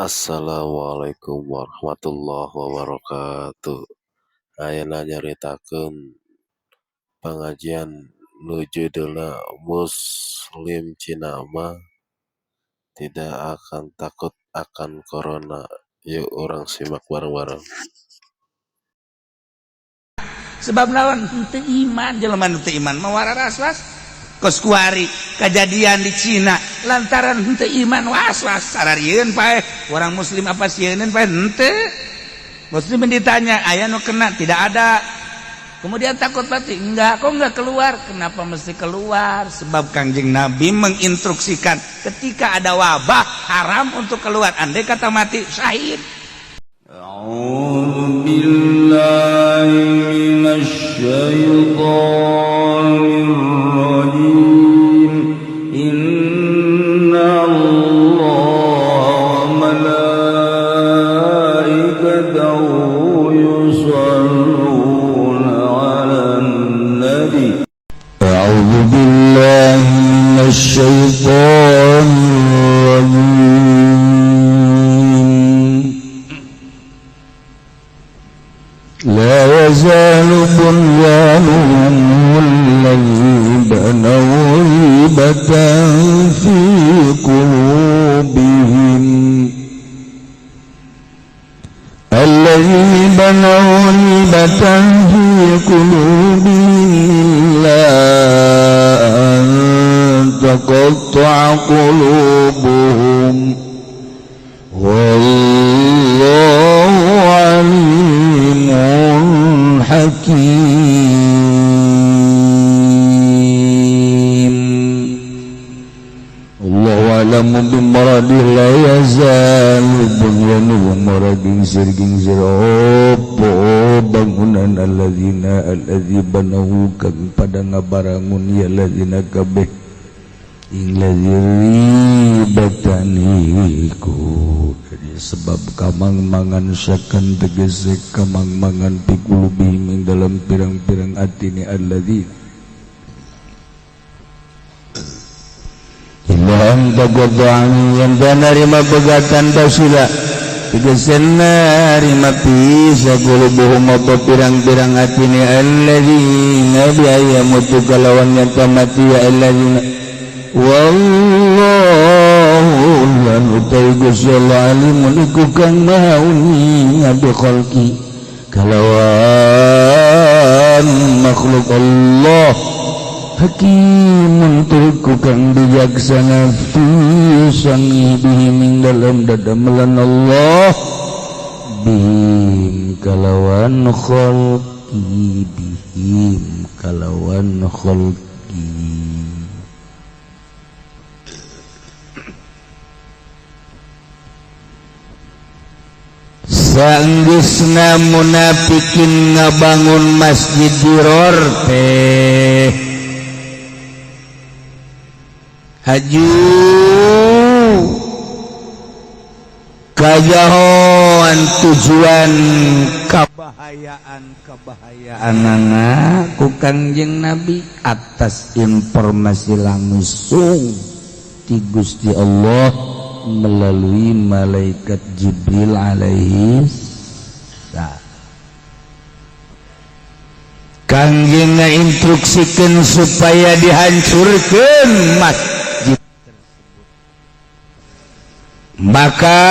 Assalamualaikum warahmatullahi wabarakatuh. Ayeuna nyaritakeun pangajian nu judulna Muslim Cina mah tidak akan takut akan corona. Yuk urang simak bareng-bareng. Sebab naon? Henteu iman. Jelema nu teu iman mah waraswas. Kos kuari kejadian di Cina, lantaran henteu iman was-was, sararieun paeh. Orang muslim apa sieun paeh? Henteu. Muslim ditanya, aya nu kena? Tidak ada. Kemudian takut mati? Enggak. Kok enggak keluar? Kenapa mesti keluar? Sebab Kangjeng Nabi menginstruksikan ketika ada wabah haram untuk keluar, andai kata mati syahid. أعوذ بالله من الشيطان الرجيم. إن الله وملائكته يصلون على النبي. أعوذ بالله من الشيطان الرجيم. لا يزال بنيانهم الذي بنوا ريبة في قلوبهم، الذي بنوا ريبة في قلوبهم إلا أن تقطع قلوبهم والله عليم حكيم. الله أعلم بمراده. لا يزال بنيانهم gingsir gingsir opo bangunan الذين الذي بنوا kang pada ngabarangun ya الذين kabeh ing الذي ريبة iku jadi sebab kamang-mangan شكا tegese kamang-mangan في قلوبهم ing dalam pirang-pirang atine الذين إلا أن تقطع yang narima pegatan basila tegese narima bisa قلوبهم apa pirang-pirang atine الذين بأن يموتوا kalawan nyata mati ya الذين. والله lan utawi Gusti Allah عليم iku kang maha uninga بخلقه kalawan makhluk Allah, حكيم tur kang bijaksana في صنعه بهم ing dalam dadamelan Allah بهم kalawan خلقه بهم kalawan خلقه. Sanggeusna munafikin ngabangun Masjid Diror teh, haju kajahoan tujuan kabahayaan kabahayaan anak ku Kangjeng Nabi atas informasi langsung ti Gusti Allah melalui malaikat Jibril alaihi salam. Kangjeng ngainstruksikan supaya dihancurkan masjid tersebut, maka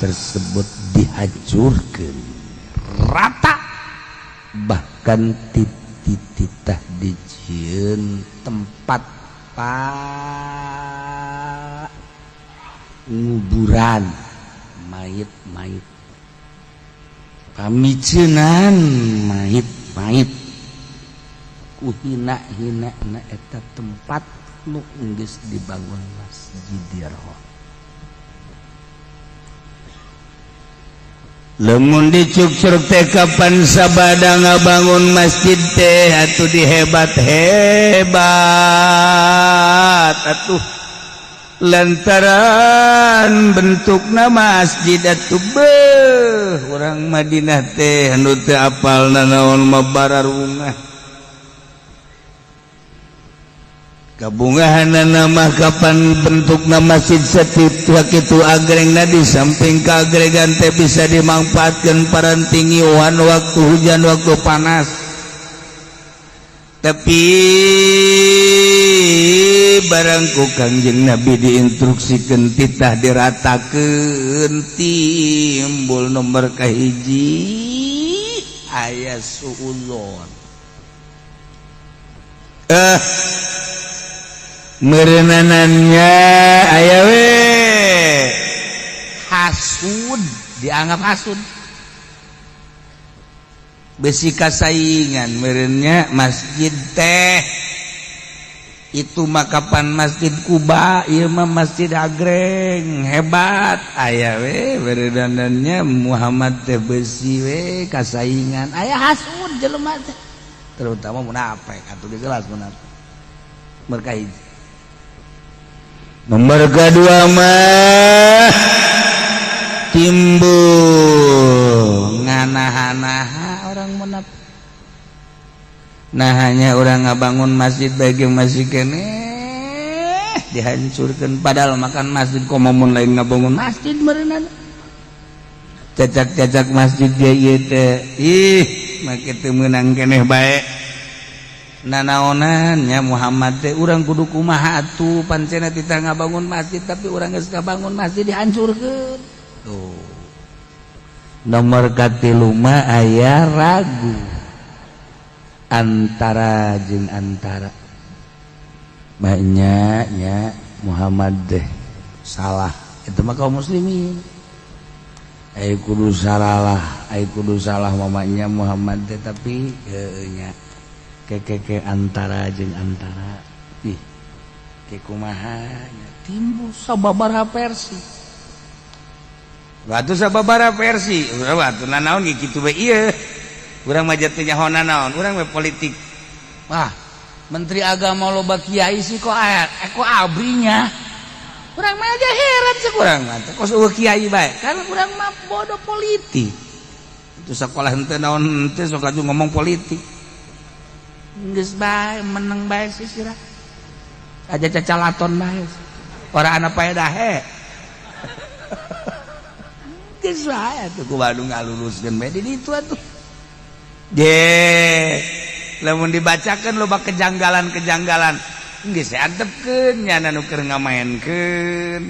tersebut dihancurkan rata, bahkan titah dijieun tempat pak nguburan mayit-mayit, pamicenan mayit-mayit. Ku hina-hina na eta tempat nu geus dibangun Masjid Diror. Lemun dicuk-curug teh, kapan sabada ngabangun masjid teh atuh dihebat-hebat atuh, lantaran bentukna masjid atuh beuh, urang Madinah teh anu teu apal nanaon mah bararungah. Kabungahan mah kapan bentukna masjid setiap itu agrengna, di samping kaagregan teh bisa dimanfaatkan parantingiwan waktu hujan, waktu panas. Tapi barang ku Kangjeng Nabi diinstruksikan, titah diratakeun, timbul nomor kahiji aya suudzon. Merenanannya aya we hasud, dianggap hasud, besi kasaingan merenya. Masjid teh itu makapan Masjid Kuba, ieu mah Masjid Agreng hebat. Aya we beredanannya Muhammad teh besi we kasaingan, aya hasud jelema teh, terutama munafik atuh, jelas munafik. Mereka hiji. Nomor kedua mah timbul nganaha-naha orang munafik. Nah, hanya orang ngabangun masjid bagi masih kene dihancurkan, padahal makan masjid komo mun lain ngabangun masjid meureunan cacak-cacak masjid dia ieu teh. Ih, make teu meunang keneh bae nanaonan nya Muhammad teh. Urang kudu kumaha atuh? Pancena tita ngabangun masjid, tapi urang geus ngabangun masjid dihancurkeun tuh. Nomor katilu mah aya ragu antara jeung antara, banyaknya Muhammad deh salah. Itu mah kaum muslimin. Ay kudu salah, ay kudu salah mamanya Muhammad teh, tapi nya kekeke antara jeung antara, ih ke kumaha nya, timbul sababaraha versi. Waktu sababaraha versi, waktu nanaon ge kitu we ieu. Urang mah teu nyaho nanaon, urang we politik. Wah, menteri agama loba kiai sih, kok aya kok abrinya. Urang mah aja heran sih, kurang mah kok eueuh kiai bae. Kan urang mah bodoh politik. Itu sekolah henteu naon henteu, sok laju ngomong politik. Geus bae menang bae sih sirah. Aja cacalaton bae. Ora ana paedahe. Geus bae atuh ku Bandung ngaluluskeun bae di ditu atuh. Je, lamun dibacakan loba kejanggalan-kejanggalan. Geus antepkeun nya nu keur ngamaenkeun.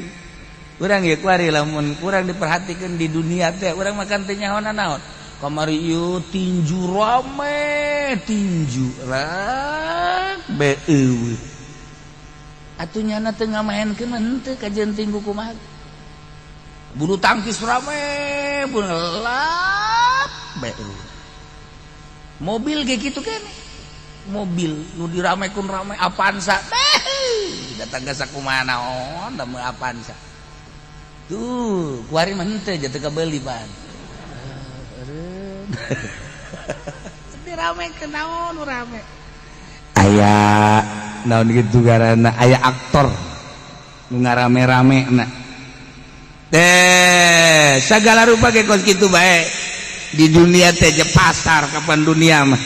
Urang ieu kuari lamun kurang diperhatikeun di dunia teh, urang makan teh nyaho naon. Kamari ieu tinju rame, tinju rak be eueuh. Atuh nyana teu ngamaenkeun mah henteu kajeun tinggu kumaha. Bulu tangkis rame, bulu lap be eueuh. Mobil kayak gitu kan, mobil nu diramekeun rame Avanza, beh datang ke sakumaha naon da Avanza tuh. Kuari mah henteu jatuh kabeli pan diramekeun naon nu rame. Aya naon gitu karena aya aktor nu ngarame-rame na teh, segala rupa ge kos kitu bae di dunia teh. Je pasar kapan dunia mah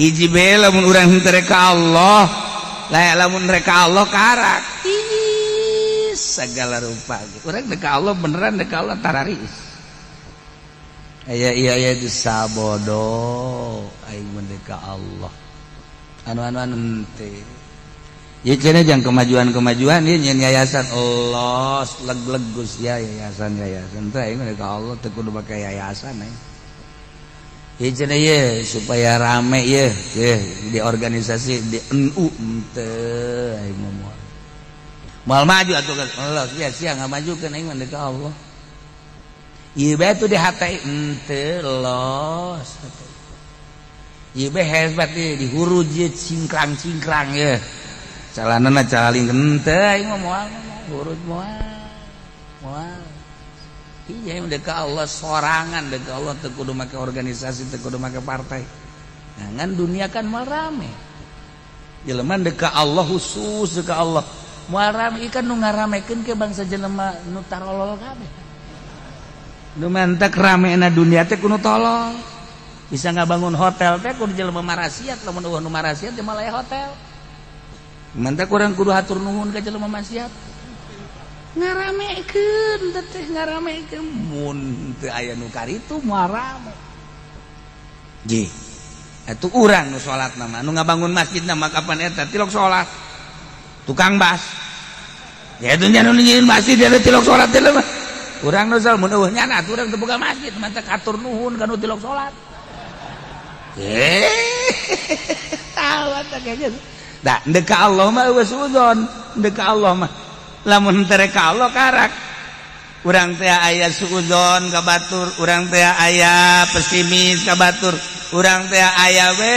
hiji bae, lamun urang henteu rek ka Allah lah, lamun rek ka Allah karak. Ih, segala rupa urang rek ka Allah, beneran rek ka Allah tararis. Aya iya iya itu sabodo aing mun rek ka Allah, anu-anu anu henteu. Ieu cenah jang kemajuan-kemajuan ieu nyeun yayasan Allah leg-leg Gus ya, yayasan yayasan teh. Aing rek ka Allah teu kudu make yayasan aing. Ieu cenah ye supaya rame ye, ye di organisasi di NU henteu aing mah moal. Moal maju atuh geus Allah sia sia ngamajukeun aing mah ka Allah. Ieu bae tuh di hati henteu los. Ieu bae hebat ieu di huruj ieu cingkrang-cingkrang ye. Calanana caling henteu aing mah moal huruj moal. Moal. Iya, udah ke Allah sorangan, dek Allah teu kudu make organisasi, teu kudu make partai. Nah, ngan dunia kan moal rame. Jelema dek ka Allah khusus dek ka Allah. Moal rame ikan nu ngaramekeun ke bangsa jelema nu tarolol kabeh. Nu mantak ramena dunia teh kudu tolol. Bisa ngabangun hotel teh kudu jelema marasiat, lamun eueuh nu marasiat teh malah hotel. Mantap kurang kudu hatur nuhun ka jelema maksiat. Ngaramekeun teh ngaramekeun mun teu aya nu karitu moal rame. Ji. Atuh urang nu salat mah nu ngabangun masjid mah kapan eta tilok salat. Tukang bas. Ya itu nya nu nyieun masjid eta tilok salat teh mah. Urang nu mun eueuh nyana atuh urang teu boga masjid mantap hatur nuhun ka nu tilok salat. Tahu teh kayaknya. Da ndek ka Allah mah eueuh suudzon, ndek ka Allah mah. Lamun teu ka Allah karak. Urang teh aya suudzon ka batur, urang teh aya pesimis ka batur, urang teh aya we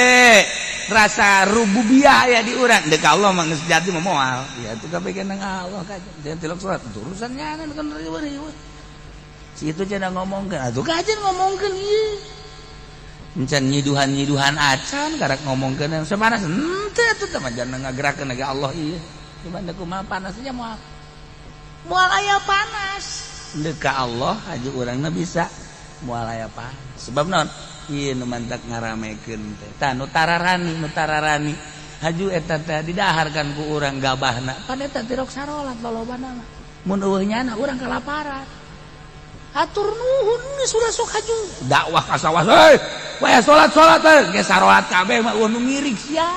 rasa rububiyah aya di urang. Ndek ka Allah mah geus jadi mah moal. Ya atuh kabeh nang Allah kajen. Tilok salat urusan nyana kan riweuh-riweuh. Si itu cenah ngomongkeun, atuh kajen ngomongkeun ieu. Encan nyiduhan-nyiduhan acan karak ngomongkeun yang sepanas henteu atuh teh mah jangan ngagerakeun lagi Allah ieu. Cuman da kumaha panasnya moal. Moal aya panas. Deuk ka Allah haji urangna bisa moal aya panas. Sebab naon? Ieu nu mantak ngaramekeun teh. Tah nu tararani haju eta teh didaharkan ku urang gabahna. Pan eta tirok sarolat lolobana mah. Mun eueuh nyana urang kalaparan. Atur nuhun geus ulah sok haju dakwah ka sawah heuy waya salat-salat teh geus sarolat kabeh mah eueuh nu ngirik sia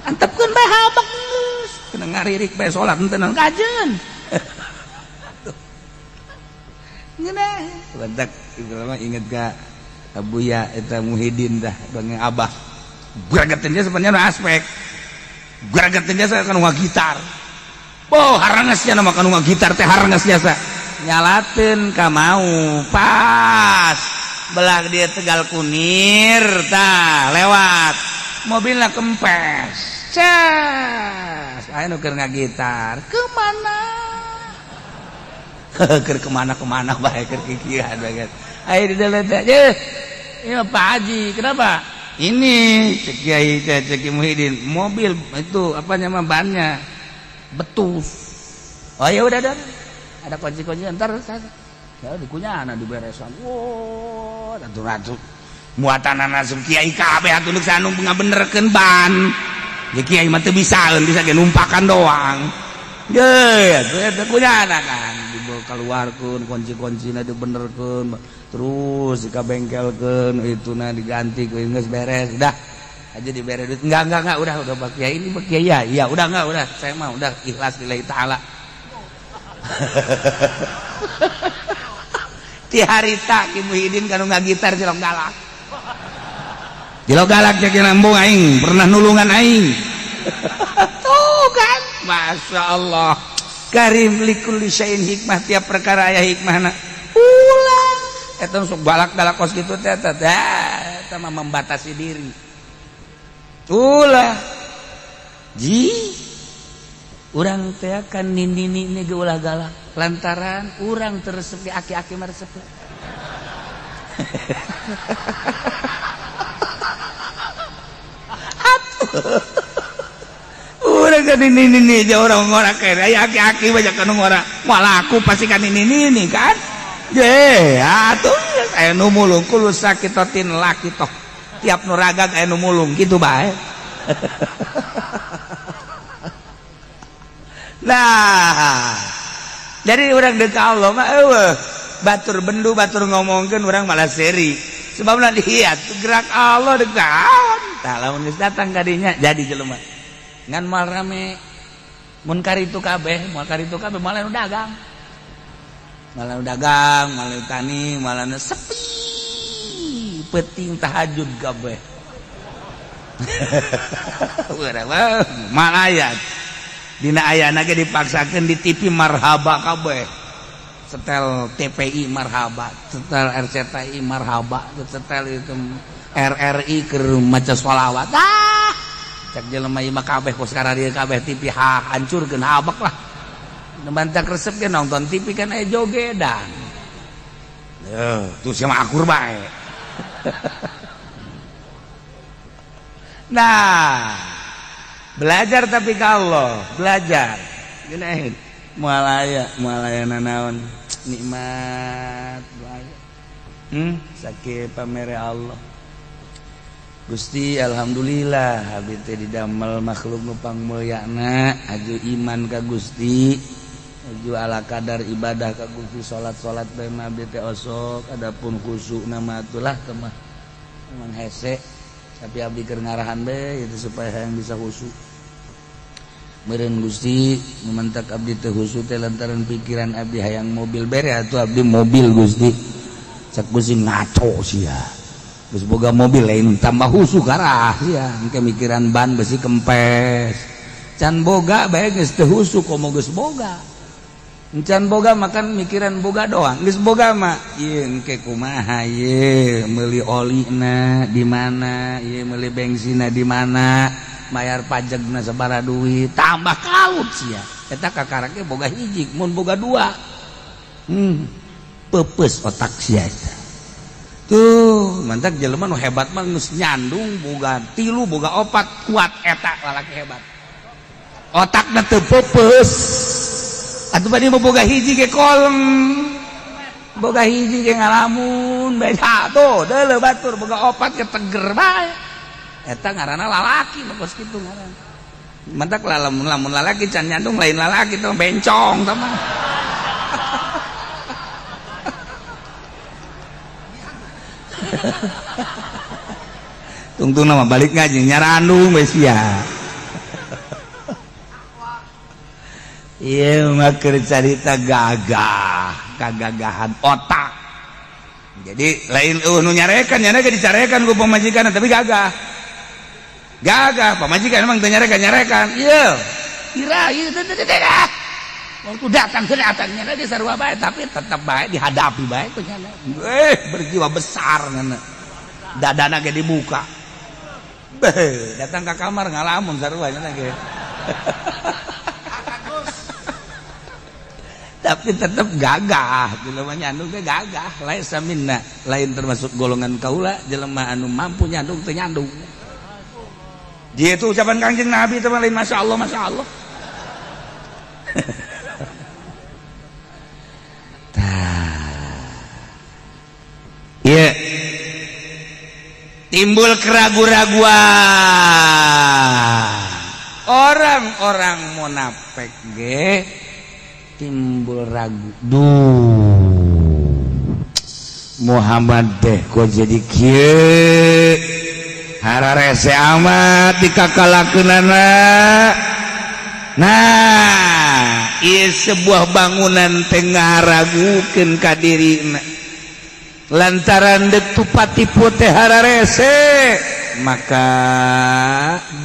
antepkeun bae habak geus kena ngaririk bae salat henteu naon kajeun ngeunah badak mah inget ka Abuya eta Muhidin dah bang Abah gregetin dia sebenarnya nu aspek gregetin dia kan gitar oh harangas nya mah kanu gitar teh harangas jasa nyalatin ka mau pas belah dia Tegal Kunir tah lewat mobilnya kempes ces aya nu keur ngagitar kemana keur kemana-kemana bae keur kikieuan bae aya di dalam teh ya Pak Haji kenapa ini cek Kiai cek Muhyiddin mobil itu apa nama bannya betus oh ya udah dah ada kunci-kunci ntar ya dikunyah anak diberesan wow atuh muatan langsung kiai kabeh atuh nu anu ngabenerkeun ban ya kiai mah teu bisaeun bisa ge numpakan doang ye atuh eta kunyah kan dibawa keluarkeun kunci-kuncina dibenerkeun terus dikabengkelkeun ituna diganti geus beres dah aja dibere duit enggak udah Pak Kiai ini Pak Kiai ya iya udah enggak udah saya mah udah ikhlas lillahi taala. Ti harita Ki Muhyiddin kanu ngagitar cilok galak. Cilok galak cek nambung aing, pernah nulungan aing. Tuh kan, Masya Allah. Karim likulli syai'in hikmah, tiap perkara aya hikmahna. Ulah eta sok balak-galak kos kitu teh eta eta mah membatasi diri. Ulah. Ji urang teh kan nini-nini ge ulah galak lantaran urang teresep di aki-aki mah resep. Urang kan nini-nini aja orang ngora kere aya aki-aki banyak kan ngora moal laku pasti kan nini-nini kan. Je atuh aya nu mulung kulo sakitotin laki toh tiap nu ragag aya nu mulung kitu bae. Nah, jadi orang dekat Allah mah eueuh batur bendu batur ngomongkeun urang malah seri. Sebabna lihat gerak Allah dekat. Tah lamun geus datang ka dinya jadi jelema. Ngan moal rame mun karitu kabeh, moal karitu kabeh moal nu dagang. Moal nu dagang, moal nu tani, moal nu sepi. Peuting tahajud kabeh. Urang mah malayat. Dina ayana ge dipaksakeun di TV marhaba kabeh. Setel TPI marhaba, setel RCTI marhaba, setel itu RRI keur maca sholawat. Ah, cek jelema ieu mah kabeh kos kararieu kabeh TV ha hancurkeun habak lah. Nu bantak resep ge nonton TV kan aya jogedan. Heuh, tuh sia mah akur bae. Nah, belajar tapi kalau belajar gini moal aya nanaon nikmat sakieu pamere Allah. Gusti, alhamdulillah abdi teh didamel makhluk nu pangmulyana, aju iman ka Gusti, aju ala kadar ibadah ka Gusti, salat-salat bae mah abdi teh osok. Adapun khusyukna mah atulah teu mah emang hese, tapi abdi keur ngarahan bae itu supaya hayang bisa khusyuk. Meureun Gusti nu mantak abdi teu khusyuk teh lantaran pikiran abdi hayang mobil, bere atuh abdi mobil, Gusti. Cek Gusti, ngaco sia, geus boga mobil lain tambah khusyuk karah sia, engke mikiran ban besi kempes. Can boga bae geus teu khusyuk, komo geus boga. Can boga makan mikiran boga doang, geus boga mah ieu engke kumaha ieu, meuli olina di mana ieu, meuli bensinna di mana, bayar pajakna sabaraha duit, tambah kalut sia. Eta kakarake boga hiji. Mun boga dua, pepes otak sia eta. Tuh mantak jelema nu hebat mah geus nyandung boga tilu, boga opat, kuat. Eta lalaki hebat, otakna teu pepes. Atuh bade mah boga hiji ge koleng, boga hiji ge ngalamun beda. Tuh deuleu batur boga opat ge teger bae. Eta ngaranna lalaki mah kos kitu ngaranna. Mantak lamun lamun lalaki can nyandung lain lalaki tuh, bencong tah mah. Tungtung nama balik ngaji nyarandung we sia. Ieu mah keur carita gagah, kagagahan otak. Jadi lain eueuh nu nyarekan, nyarekan dicarekan ku pamajikan, tapi gagah. Gagah pamajikan emang teu nyarekan nyarekan. Ieu ira ieu teh teh teh. Waktu datang ke datangnya dia sarua bae, tapi tetap bae dihadapi bae ku nyana. Berjiwa besar nyana. Dadana ge dibuka. Beh, datang ke kamar ngalamun sarua nyana ge. Tapi tetap gagah, jelema nyandung teh gagah, laisa minna, lain termasuk golongan kaula jelema anu mampu nyandung teu nyandung. Dia itu ucapan Kangjeng Nabi teh lain masya Allah, masya Allah. Iya. Timbul keragu-raguan. Orang-orang munafik ge timbul ragu. Duh, Muhammad deh kok jadi kieu, hararese amat dikakalakeunana. Nah, ieu sebuah bangunan teh ngaragukeun ka dirina lantaran dek tupatipu teh hararese, maka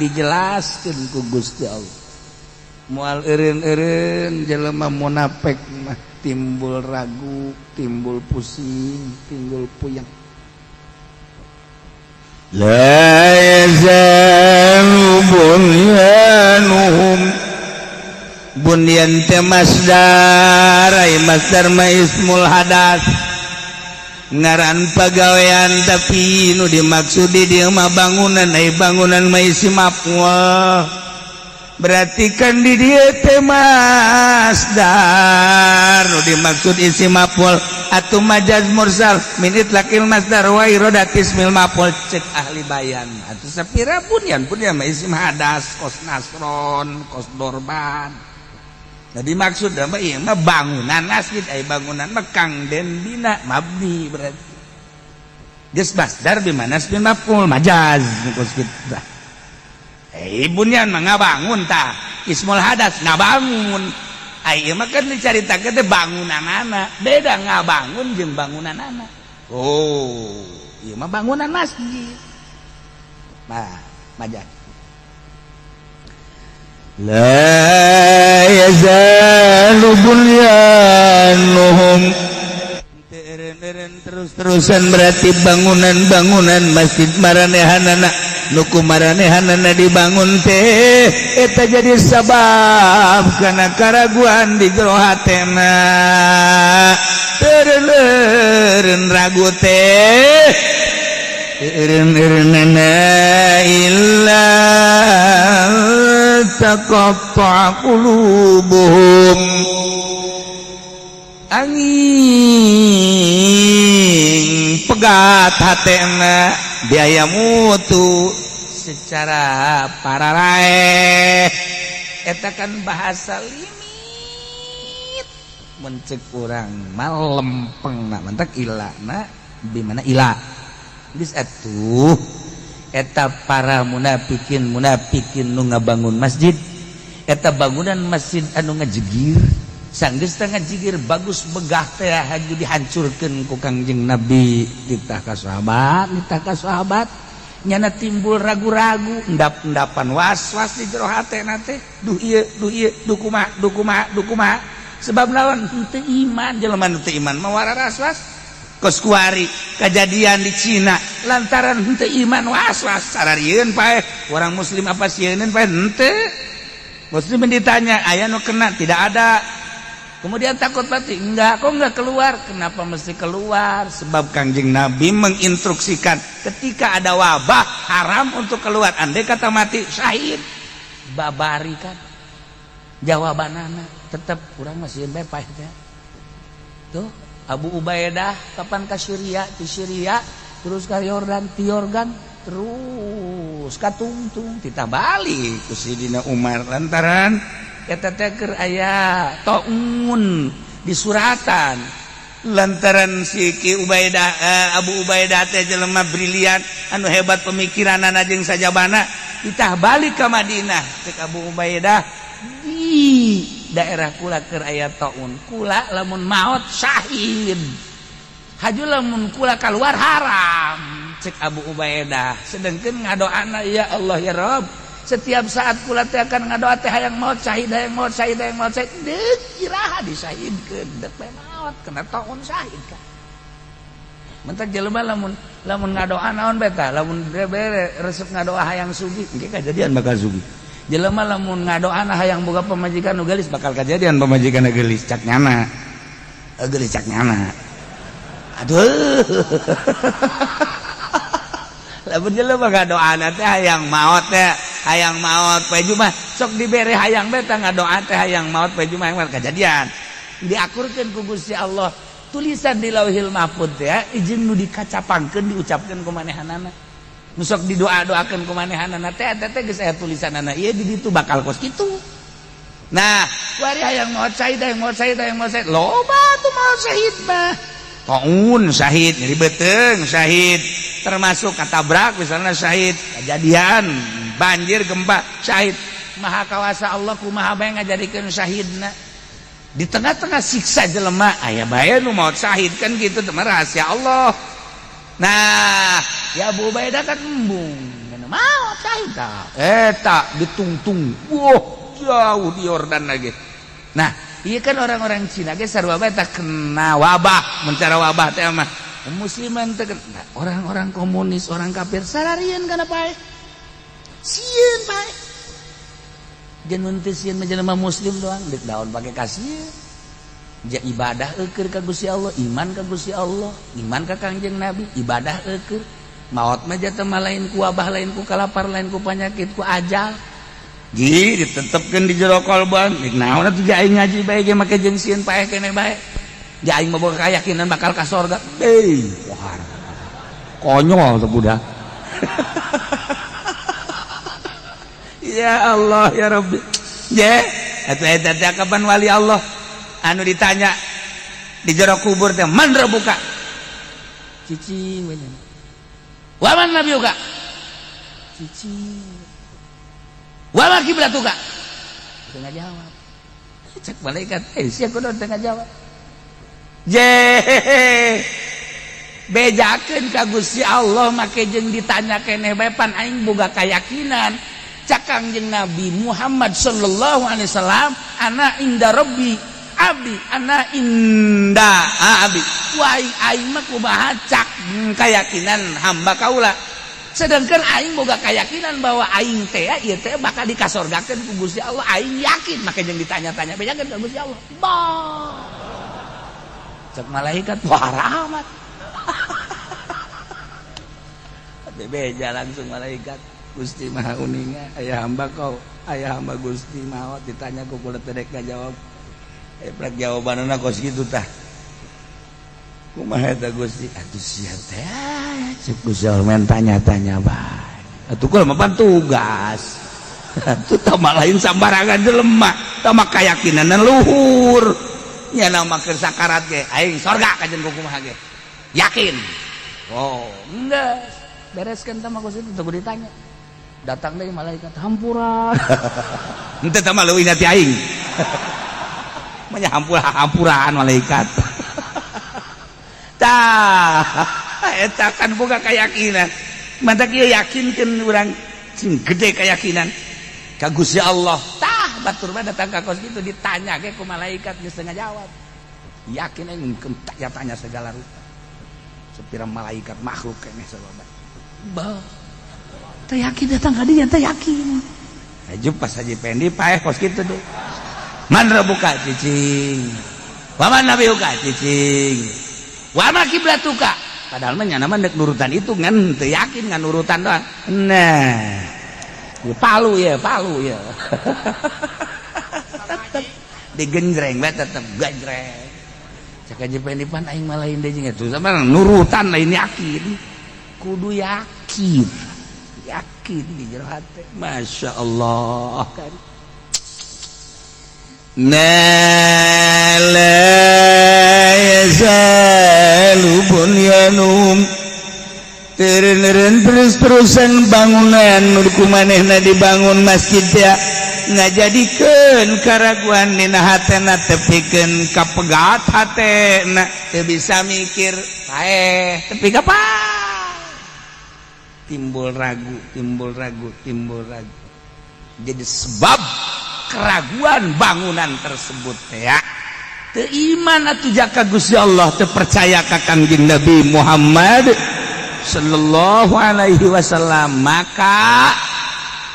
dijelaskeun ku Gusti Allah. Moal eureun-eureun jelema munafik mah timbul ragu, timbul pusing, timbul puyeng. La yazalu bunyanuhum. Bunyan teh masdar, ai masdar mah ismul hadas, ngaran pagawean, tapi nu dimaksud di dieu mah bangunan, ai bangunan mah isim maf'ul. Berarti kan di dieu teh masdar nu dimaksud isim maf'ul atau majaz mursal min itlaqil masdar wa iradati ismil maf'ul cek ahli bayan. Atuh sapira bunyan, bunyan mah isim hadas, kos nasron, kos dorban. Jadi maksud mah ieu mah bangunan masjid, ai bangunan mah kang den bina, mabni berarti. Geus masdar bi manas bin maf'ul majaz kos kitu tah. Eh, bunyan mah ngabangun tah. Ismul hadas ngabangun. Ai ieu mah kan dicaritakeun teh bangunanana, beda ngabangun jeung bangunanana. Oh, ieu mah bangunan masjid. Nah, majaz. La yazalu bunyanuhum. Terus-terusan berarti bangunan-bangunan masjid maranehanana nuku maranehanana dibangun teh eta jadi sabab karena karaguan di jero hatena, eureun ragu teh eureun-eureunana illa taqatta'a qulubuhum. Angin pegat hatena. Biaya mutu secara pararaeh eta kan bahasa limit mun cek urang mah lempeng na mantak ilana di mana ila geus atuh eta para munafikin munafikin nu ngabangun masjid, eta bangunan masjid anu ngajegir, sanggeus teh ngajigir bagus megah teh haju dihancurkeun ku Kangjeng Nabi, ditah ka sahabat, ditah ka sahabat. Nyana timbul ragu-ragu, endap-endapan was-was di jero hatena teh, duh ieu, duh ieu, duh kumaha, duh kumaha, duh kumaha. Sebab naon? Henteu iman jelema, nu teu iman mah was-was. Kos kuari kejadian di Cina lantaran henteu iman was-was, sararieun paeh orang muslim apa sieun paeh. Henteu muslim ditanya aya nu kena? Tidak ada. Kemudian takut mati enggak? Kok enggak keluar? Kenapa mesti keluar? Sebab Kangjeng Nabi menginstruksikan ketika ada wabah haram untuk keluar, andai kata mati syahid. Babari kan jawaban anak tetap kurang masih bae teh. Tuh Abu Ubaidah kapan ke Syria, di Syria terus ke Yordan, di Yordan terus katungtung titah balik ku Sidina Umar lantaran eta teh keur aya taun di suratan, lantaran si Ki Ubaidah, Abu Ubaidah teh jelema brilian anu hebat pemikiranana jeung sajabana, ditah balik ka Madinah. Cek Abu Ubaidah, di daerah kula keur aya taun, kula lamun maot syahid, haju lamun kula keluar haram. Cek Abu Ubaidah, sedangkan ngadoana, "Ya Allah, ya Rob, setiap saat kula teh akan ngadoa teh hayang maot syahid, hayang maot syahid, hayang maot syahid." Deuk iraha disahidkeun? Deuk bae maot kena taun syahid kan. Mentak jelema lamun lamun ngadoa naon bae tah, lamun bere resep ngadoa hayang sugih, engke kajadian bakal sugih. Jelema lamun ngadoa hayang boga pamajikan nu geulis, bakal kajadian pamajikan geulis, cak nyana geulis, cak nyana. Aduh, lamun jelema ngadoana teh hayang maot teh, hayang maot poe Jumat sok dibere hayang bae tah, ngadoa teh hayang maot poe Jumat kajadian, diakurkeun ku Gusti Allah. Tulisan di Lauhil Mahfud teh izin nu dikacapangkeun, diucapkeun ku manehanana, nu sok didoa-doakeun ku manehanana teh, eta teh geus aya tulisanana ieu di ditu bakal kos kitu. Nah, kuari hayang maot syahid, hayang maot syahid, hayang maot syahid, loba tuh maot syahid mah. Taun syahid, nyeri beuteung syahid, termasuk katabrak misalnya syahid, kejadian banjir, gempa syahid. Maha kawasa Allah, kumaha bae ngajadikeun syahidna. Di tengah-tengah siksa jelema aya bae nu maot syahid kan gitu teh, rahasia Allah. Nah, ya Abu Ubaidah kan embung maot syahid tah eta ditungtung, wah, jauh di Yordan lagi. Nah, iya kan orang-orang Cina ge sarua bae tah kena wabah, mencara wabah teh mah musliman teh. Nah, orang-orang komunis, orang kafir sararieun kana paeh, sieun paeh. Jeung teu sieun mah jelema muslim doang, deuk daun pake kasieun. Ja ibadah eueur ka Gusti Allah, iman ka Gusti Allah, iman ka Kangjeng Nabi, ibadah eueur. Maot mah jatuh mah lain ku wabah, lain ku kalapar, lain ku penyakit, ku ajal. Ji ditetepkeun di jero kolban. Naon atuh aing ngaji bae ge make jeung sieun paeh keneh bae. Ja aing mah boga keyakinan bakal ka sorga. Deui, wah. Konyol tuh budak. Ya Allah ya Rabbi. Je, atuh eta teh kapan wali Allah anu ditanya di jero kubur teh, "Man rabbuka?" Cicing we. "Wa man nabiyuka?" Cicing. "Wa ma kiblatuka?" Teu ngajawab. Cek malaikat, "Eh, sia kudu teu ngajawab?" Je, bejakeun ka Gusti Allah make jeung ditanya keneh bae, pan aing boga keyakinan. Cak Kangjeng Nabi Muhammad sallallahu alaihi wasallam, "Ana inda rabbi abdi, ana inda abdi." Wah, aing mah kumaha cak keyakinan hamba kaula, sedangkan aing boga keyakinan bahwa aing teh ieu teh bakal dikasorgakeun ku Gusti Allah. Aing yakin make jeung ditanya-tanya, bejakeun ka Gusti Allah. Bah, cek malaikat, "Wah, rahmat." Bebeja langsung malaikat, "Gusti Maha Uninga, aya hamba kau, aya hamba Gusti maot ditanya ku kula teh rek jawab." Eh, prek jawabanana kos kitu tah. Kumaha eta, Gusti? Atuh sia teh, cek Gusti Allah, main tanya-tanya bae. Atuh kula mah pan tugas. Atuh tama lain sambarangan jelema, tama keyakinan luhur. Nya nama keur sakarat ge aing sorga kajen kumaha ge. Yakin. Oh, enggak. Bereskan tama Gusti teu ditanya. Datang deui malaikat, hampura. Henteu, tama leuwih ti aing. Manya hampura hampuraan malaikat. Tah, eta kan boga keyakinan. Mantak ieu yakinkeun urang sing gede keyakinan ka Gusti Allah. Tah, batur mah datang ka kos kitu ditanya ge ku malaikat geus teu ngajawab. Yakin aing tanya tanya segala rupa. Sepira malaikat makhluk keneh sabab. Bah. Teu yakin datang ka dieu, teu yakin. Aju pas Haji Pendi paeh kos kitu deh. Man rabbuka, cicing. Wa man nabiyuka, cicing. Wa ma kiblatuka. Padahal mah nyana mah dek nurutan itu ngan teu yakin, ngan nurutan doang. Nah. Ya, palu ya, palu ya. Tetep digenjreng bae, tetep genjreng. Cek Haji Pendi, pan aing mah lain deui jeung itu sama nurutan, lain yakin. Kudu yakin. Yakin di jero hate. Masya Allah kan. Nah, la yazalu bunyanuhum, teureun terus-terusan bangunan nu ku manehna dibangun masjid ya ngajadikeun karaguan dina hatena, tepikeun kapegat hatena, teu bisa mikir, paeh tepi kapan timbul ragu, timbul ragu, timbul ragu. Jadi sebab keraguan bangunan tersebut ya teu iman atuh jaka Gusti Allah, teu percaya ka Kangjeng Nabi Muhammad sallallahu alaihi wasallam, maka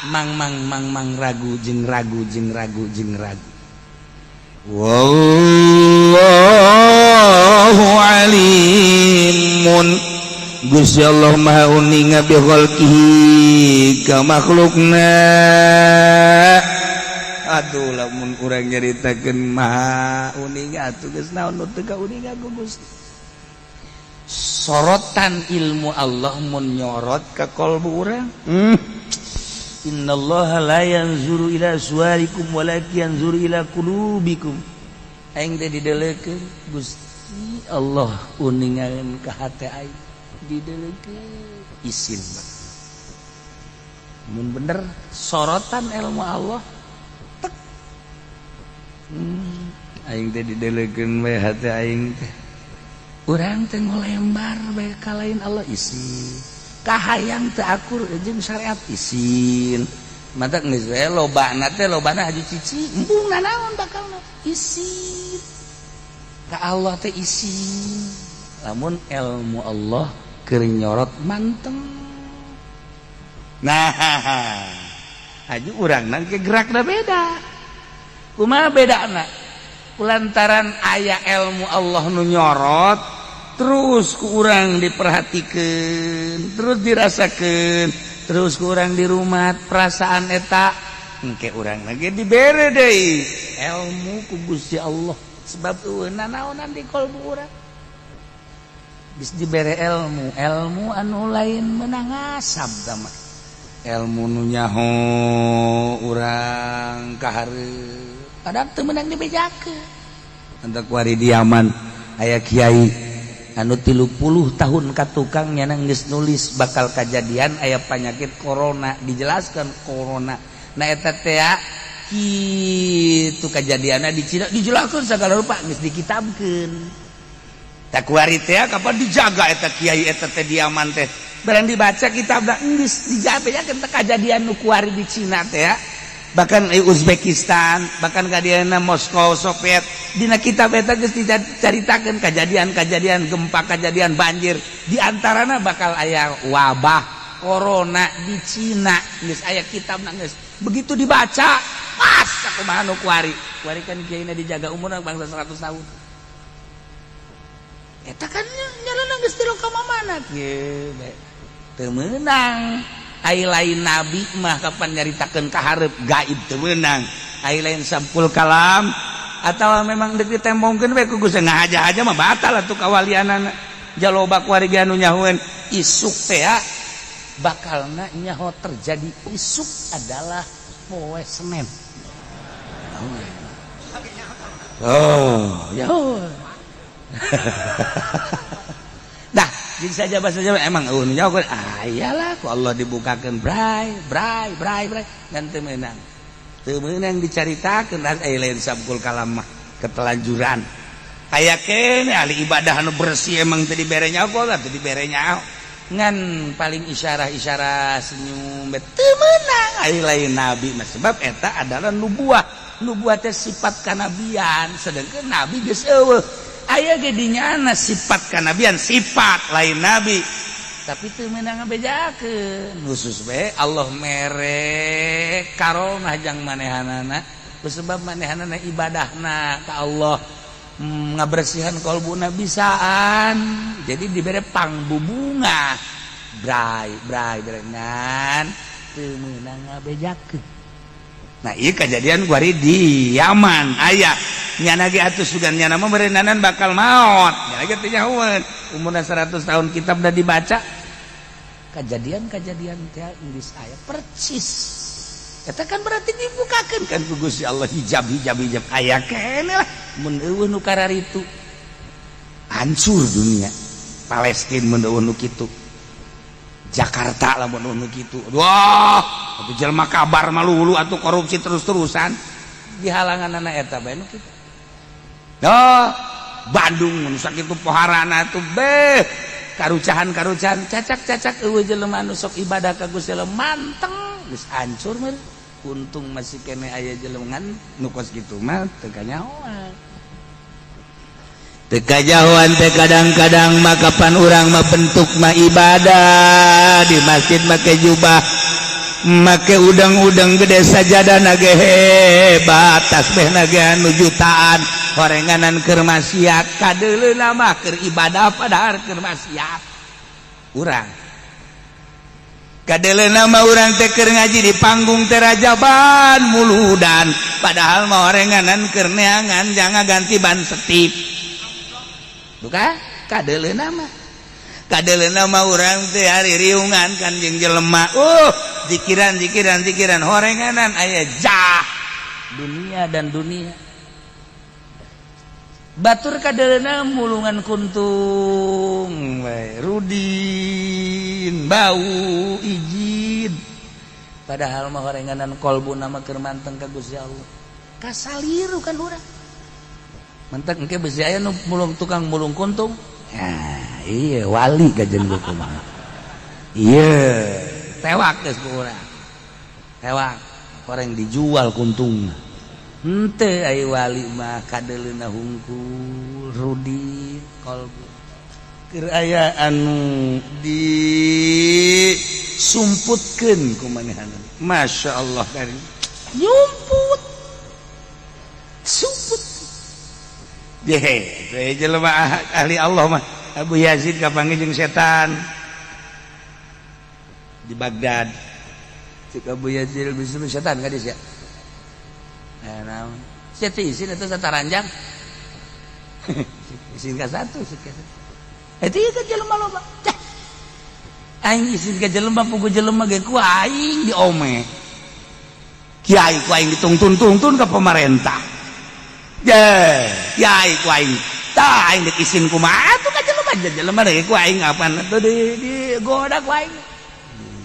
mang mang mang mang ragu jeung ragu jeung ragu jeung ragu. Wallahu alimun, Gusti Allah Maha uninga, bi khalqihi, ka makhlukna. Aduh, lamun urang nyaritakeun maha uninga atuh geus naon nu teu kauninga ku Gusti. Sorotan ilmu Allah mun nyorot ka kolbu urang. Innallaha la yanzuru ila suwarikum walakin yanzuru ila qulubikum. Aing teh didelekeun Gusti Allah, uningan ka hate aing didelekeun, isin. Mun bener sorotan ilmu Allah tek. Aing teh didelekeun we hate aing teh. Urang teh ngolembar bae ka lain Allah, isin. Kahayang teu akur jeung syariat, isin. Matak geus we lobana teh, lobana haju cici embung nanaon bakalna, isin ka Allah teh, isin lamun ilmu Allah keur nyorot manteng. Nah, haju urang nang gerakna beda. Kumaha bedana? Lantaran aya ilmu Allah nu nyorot terus, ku urang diperhatikan terus, dirasakan terus, ku urang di rumah perasaan eta, engke urang lagi dibere deui ilmu ku Gusti Allah, sebab naonan di kolbu urang. Geus dibere ilmu, ilmu anu lain menang asab mah, ilmu nu nyaho urang kahareup, padahal teu meunang dibejakeun. Antak kuari diaman aya kiai anu 30 tahun ka tukang nyana geus nulis bakal kejadian aya penyakit corona, dijelaskan corona. Nah, eta teh kitu kejadianna di Cina, dijelaskan segala rupa, geus dikitabkeun. Tak kuari teh kapan dijaga eta kiai eta teh diaman teh, barang dibaca kitab geus dijabejakeun teh kejadian nu kuari di Cina teh ya, bahkan Uzbekistan, bahkan kadiana Moskow, Soviet. Dina kitab eta geus dicaritakeun kejadian-kejadian gempa, kejadian banjir, di antarana bakal aya wabah corona di Cina. Geus aya kitabna geus. Begitu dibaca pas sakumaha nu kuari kuari kan kiaina dijaga umurna bangsa 100 tahun. Eta kan nyalana geus tilu ka mana kieu teu meunang. Ai lain nabi mah kapan nyaritakeun ka hareup gaib teu meunang. Ai lain sampul kalam. Atau memang dek ditembongkeun we ku Gusti, ngahaja-haja mah batal atuh kawalianana. Jaloba kuari anu nyahoeun isuk teh bakalna nyaho terjadi isuk adalah poe Senin. Oh, ya. Dah, jadi saja bahasa Jawa emang eueuh nyaho, ah iyalah ku Allah dibukakeun bray bray bray bray dan teu meunang. Teu meunang dicaritakeun aya lain sabkul kalam mah ketelanjuran. Aya kene ahli ibadah anu bersih emang teu dibere nyaho lah, teu dibere nyaho. Ngan paling isyarah-isyarah senyum teu meunang aya lain nabi mah, sebab eta adalah nubuah. Nubuah teh sifat kanabian, sedangkan nabi geus eueuh. Aya ge dinyana sifat kanabian, sifat lain nabi. Tapi teu meunang ngabejakeun. Khusus we Allah mere karomah jang manehanana, sebab manehanana ibadahna ka Allah ngabersihan kolbuna bisaan, jadi dibere pangbubunga bray bray bray ngan teu meunang ngabejakeun. Nah, ieu kejadian kuari di Yaman aya nyana ge atuh sugan nyana mah berenanan bakal maot nyana ge teu nyahoeun umurna 100 tahun, kitab udah dibaca, kejadian-kejadian teh geus aya persis. Eta kan berarti dibukakan kan ku Gusti Allah hijab hijab hijab, aya keneh lah mun eueuh nu kararitu hancur dunia. Palestina mun eueuh nu kitu, Jakarta lah mun eueuh nu kitu, wah atuh jelema kabar malulu atuh korupsi terus-terusan di halangan anak eta bae nu kitu. Oh, Bandung mun sakitu poharana tuh beh karucahan-karucahan cacak-cacak eueuh jelema anu sok ibadah ka Gusti Allah manteng geus hancur mah. Untung masih kene aya jelema nu kos kitu mah teu kanyahoan. Teu kajauhan teh kadang-kadang mah kapan urang mah bentuk mah ibadah di masjid make jubah, make udang-udang gede, sajadah nage hebat, tasbih nage anu jutaan, horenganan keur maksiat. Kadeuleuna mah keur ibadah, padahal keur maksiat urang. Kadeuleuna mah urang teh keur ngaji di panggung teh rajaban muludan, padahal mah horenganan keur neangan jangan ganti ban setip. Buka kadeuleuna mah, kadeuleuna mah urang teh hari riungan kan jeung jelema, zikiran zikiran zikiran, horenganan aya jah dunia dan dunia batur. Kadeuleuna mulungan kuntung we rudin bau ijid, padahal mah horenganan kolbuna mah keur manteng ka Gusti Allah. Kasaliru kan urang mentek engke besi aya nu mulung, tukang mulung kuntung. Ya, iya wali kajen gua kumaha, iya tewak geus ku urang, tewak orang dijual kuntungna. Henteu, aya wali mah kadeuleuna hungkul rudi kolbu keur aya anu disumputkeun ku manehanna. Masya Allah, dari nyumput sumput. Deh, jelema ahli Allah mah. Abu Yazid kapanggih jeung setan di Baghdad. Cek Abu Yazid, bisa setan ka dia. Nah, naon? Sia teh isin eta sataranjang. Isin ka satu, isin ka satu. Eta ieu kan jelema loba. Cah. Aing isin ka jelema, pugu jelema ge ku aing diome. Kiai ku aing ditungtun-tungtun ka pemerintah. Kiai ku aing tah, aing dek isin kumaha atuh ka jelema, jelema deui ku aing apaan atuh di goda ku aing.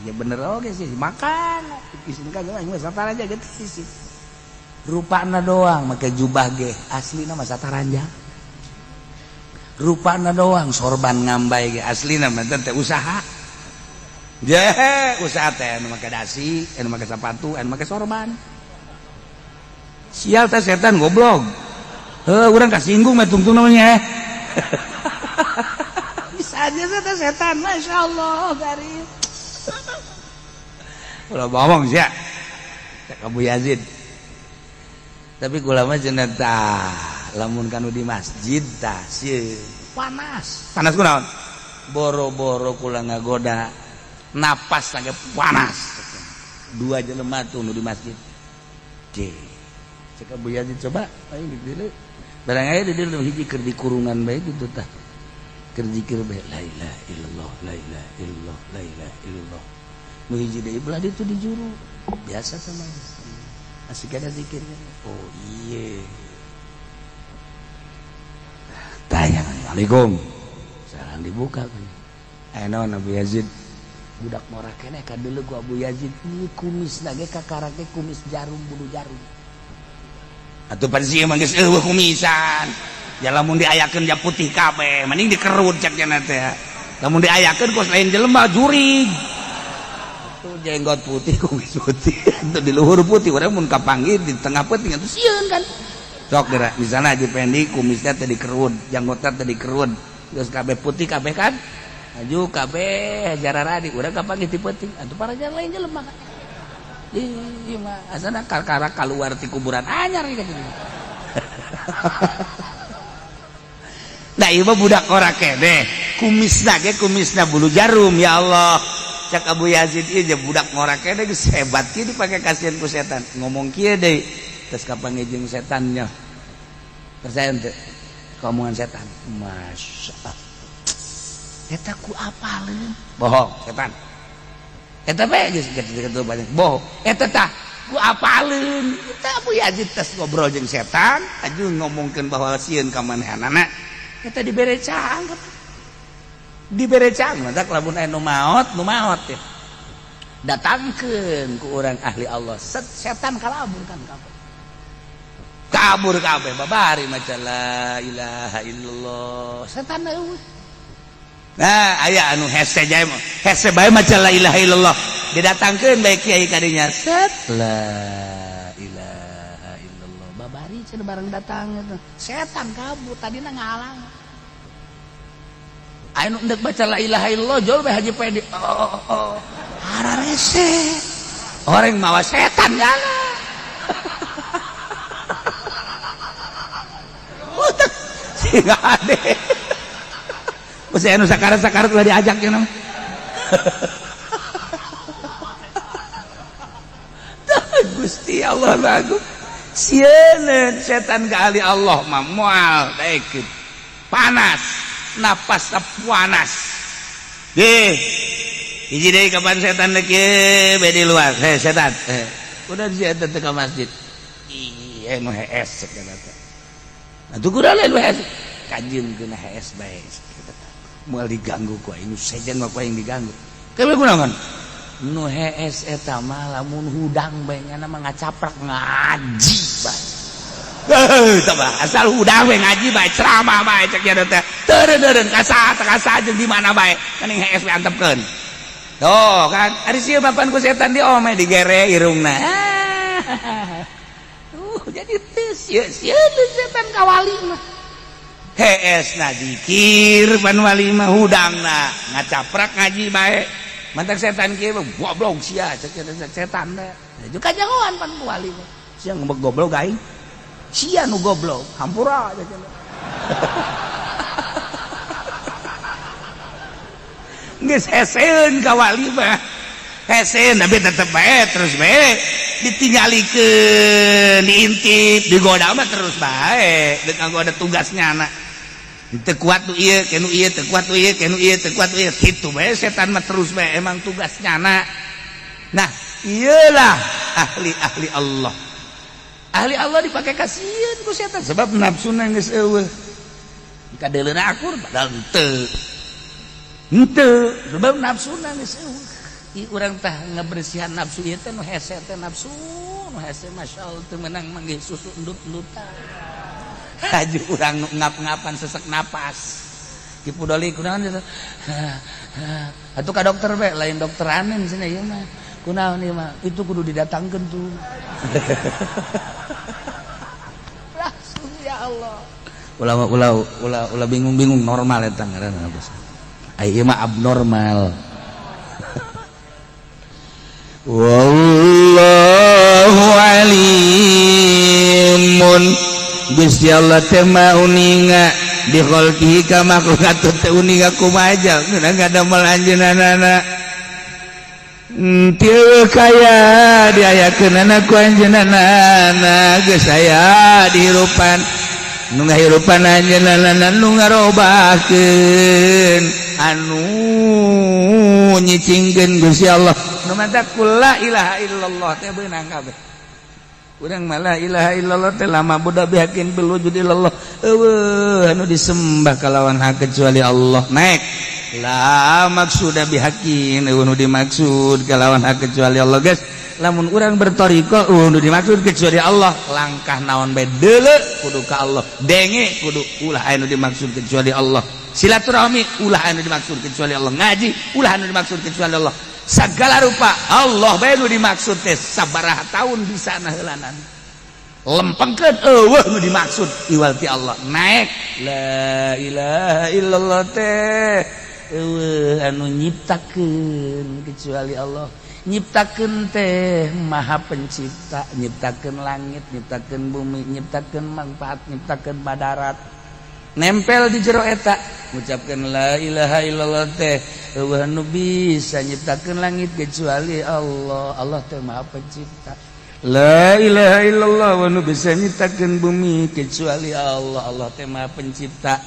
Ya bener oge sih, makan isin ka aing mah sataranjang gitu isin. Rupana doang make jubah ge, aslina mah sataranjang. Rupana doang sorban ngambay ge, aslina mah teh usaha. Je usaha teh anu make dasi, anu make sepatu, anu make sorban. Sial teh setan goblok. Heuh, urang kasinggung mah tungtung namanya. Bisa aja teh setan, Masya Allah, garis. Ulah bohong sih ya. Cek Abu Yazid. Tapi kula mah cenah tah, lamun kanu di masjid tah sieun. Panas. Panas kunaon? Boro-boro kula ngagoda, napas lagi panas. Dua jelema tuh nu di masjid. Cih. Cek Abu Yazid coba aing di dieu. Barang aya di dieu hiji keur dikurungan bae kitu tah. Keur zikir bae la ilaha illallah la ilaha illallah la ilaha illallah. Nu hiji deui belah ditu di juru. Biasa sama. Asik ada zikirnya. Oh iya. Tanya, Assalamualaikum. Salam dibuka kan. Naon Abu Yazid? Budak ngora keneh kadeuleu ku Abu Yazid. Ieu kumisna ge kakarake kumis jarum bulu jarum. Atuh pan sieun mah geus eueuh kumisan. Ya lamun diayakeun ja putih kabeh, mending dikerut cek cenah teh. Lamun diayakeun kos lain jelema jurig. Tuh jenggot putih, kumis putih, itu di luhur putih, urang mun kapanggih di tengah peuting atuh sieun kan. Sok geura misalnya Haji Pendi kumisnya teh dikerut, janggotna teh dikerut, geus kabeh putih kabeh kan. Aju kabeh jararadi urang kapanggih ti peuting, atuh para jalan lain jelema kan. Ih mah asana kakara kaluar ti kuburan anyar ieu. Nah ieu mah budak ora keneh, kumisna ge kumisna bulu jarum ya Allah. Cak Abu Yazid ieu je budak ngora keneh geus hebat kieu dipake kasihan ku setan. Ngomong kieu deui, terus kapan jeung setannya. Percaya henteu? Omongan setan. Masya Allah. Eta ku apaleun? Bohong setan. Eta bae geus kitu banyak bohong. Eta tah ku apaleun? Eta Abu Yazid tes ngobrol jeung setan, aju ngomongkeun bahwa sieun ka manehanana. Eta dibere caang. Dibere caang matak lamun aya nu maot ya. Datangkeun ku urang ahli Allah. Set setan kalabur kan kabeh. Kabur kabeh babari maca la ilaha illallah. Setan eueuh. Nah, aya anu hese jae mah. Hese bae maca la ilaha illallah. Didatangkeun bae kiai kadinya. Set la ilaha illallah. Babari cenah bareng datang eta. Setan kabur tadina ngahalang. Aya nu endek baca la ilaha illallah jol bae Haji Pedi. Oh, oh, oh. Hararese. Orang mawa setan jalan. Utek sing ade. Besi anu sakarat-sakarat lah diajak ya nama. Gusti Allah bagus. Sieun setan ka ahli Allah mah moal daekeun. Panas, napas panas. Deh. Hiji deui kapan setan deuk ieu bae di luar. Heh setan. Udah si eta teh ka masjid. Ih, nu hees cek eta teh. Atuh kudu lain nu hees. Kajeun keuna hees bae. Moal diganggu ku aing, nu sejen mah ku aing diganggu. Kewe kunaon? Nu hees eta mah lamun hudang bae ngana mah ngacaprak ngaji bae. Heuh, tah mah asal hudang we ngaji bae ceramah bae cek nya teh. Teureun-teureun ka saha ka saha jeung di mana bae kaning hees we antepkeun. Tuh kan, ari sieun mapan ku setan di ome digere irungna. Jadi teu sieun setan ka wali mah. Hees na zikir pan wali mah hudangna ngacaprak ngaji bae. Mantak setan kieu mah goblok sia cek setan teh. Juga kanyahoan pan ku wali mah. Sia ngembek goblok aing. Sia nu goblok, hampura cek. Geus heseun ka wali mah. Heseun tapi tetep bae terus bae ditinggalikeun, diintip, digoda mah terus bae. Deuk nganggo ada tugasnya anak. Teu kuat nu ieu, ke nu ieu, teu kuat nu ieu, ke nu ieu, teu kuat nu ieu. Kitu bae setan mah terus bae emang tugasnya anak. Nah, iyalah ahli-ahli Allah. Ahli Allah dipake kasieun ku setan sebab nafsuna geus eueuh. Kadeuleuna akur padahal henteu. Henteu, sebab nafsuna geus eueuh. Ieu urang tah ngabersihan nafsu ieu teh nu hese teh nafsu, nu hese masyaallah teu meunang manggih susu endut-endutan. Haju urang nu ngap-ngapan sesek napas. Ki pudoli kunaon teh? Atuh ka dokter bae, lain dokter anen cenah ieu mah. Kunaon ieu mah? Itu kudu didatangkeun tuh. Langsung ya Allah. Ulah ulah ulah ulah bingung-bingung normal eta ngaranna bos. Ai ieu mah abnormal. Wallahu alimun. Gusti Allah teh maha uninga bi khalqihi ka makhluk atuh teh uninga kumaha ngeunang ngadamel anjeunna. Teu kaya diayakeunana ku anjeunna geus aya dihirupan nu ngahirupan anjeunna, nu ngarobahkeun, anu nyicingkeun Gusti Allah. Nu matak la ilaha illallah teh beunang kabeh. Urang mah la ilaha illallah teh la ma'buda bihaqqin bil wujud illallah, euweuh anu disembah kalawan hak kecuali Allah. Naik la maksuda bihaqqin, euweuh nu dimaksud kalawan hak kecuali Allah. Geus, lamun urang berthoriqoh, euweuh nu dimaksud kecuali Allah. Langkah naon bae deuleu kudu ka Allah, denge kudu ulah aya nu dimaksud kecuali Allah, silaturahmi ulah aya nu dimaksud kecuali Allah, ngaji ulah anu dimaksud kecuali Allah, segala rupa Allah bae nu dimaksud teh. Sabaraha tahun bisa naheulanan, lempengkeun, euweuh nu dimaksud iwal ti Allah. Naik la ilaha illallah teh euweuh anu nyiptakeun kecuali Allah. Nyiptakeun teh Maha Pencipta, nyiptakeun langit, nyiptakeun bumi, nyiptakeun manfaat, nyiptakeun madarat, nempel di jero eta. Ngucapkeun la ilaha illallah teh euweuh nu bisa nyiptakeun langit kecuali Allah. Allah teh Maha Pencipta. La ilaha illallah, wa nu bisa nyiptakeun bumi kecuali Allah. Allah teh Maha Pencipta.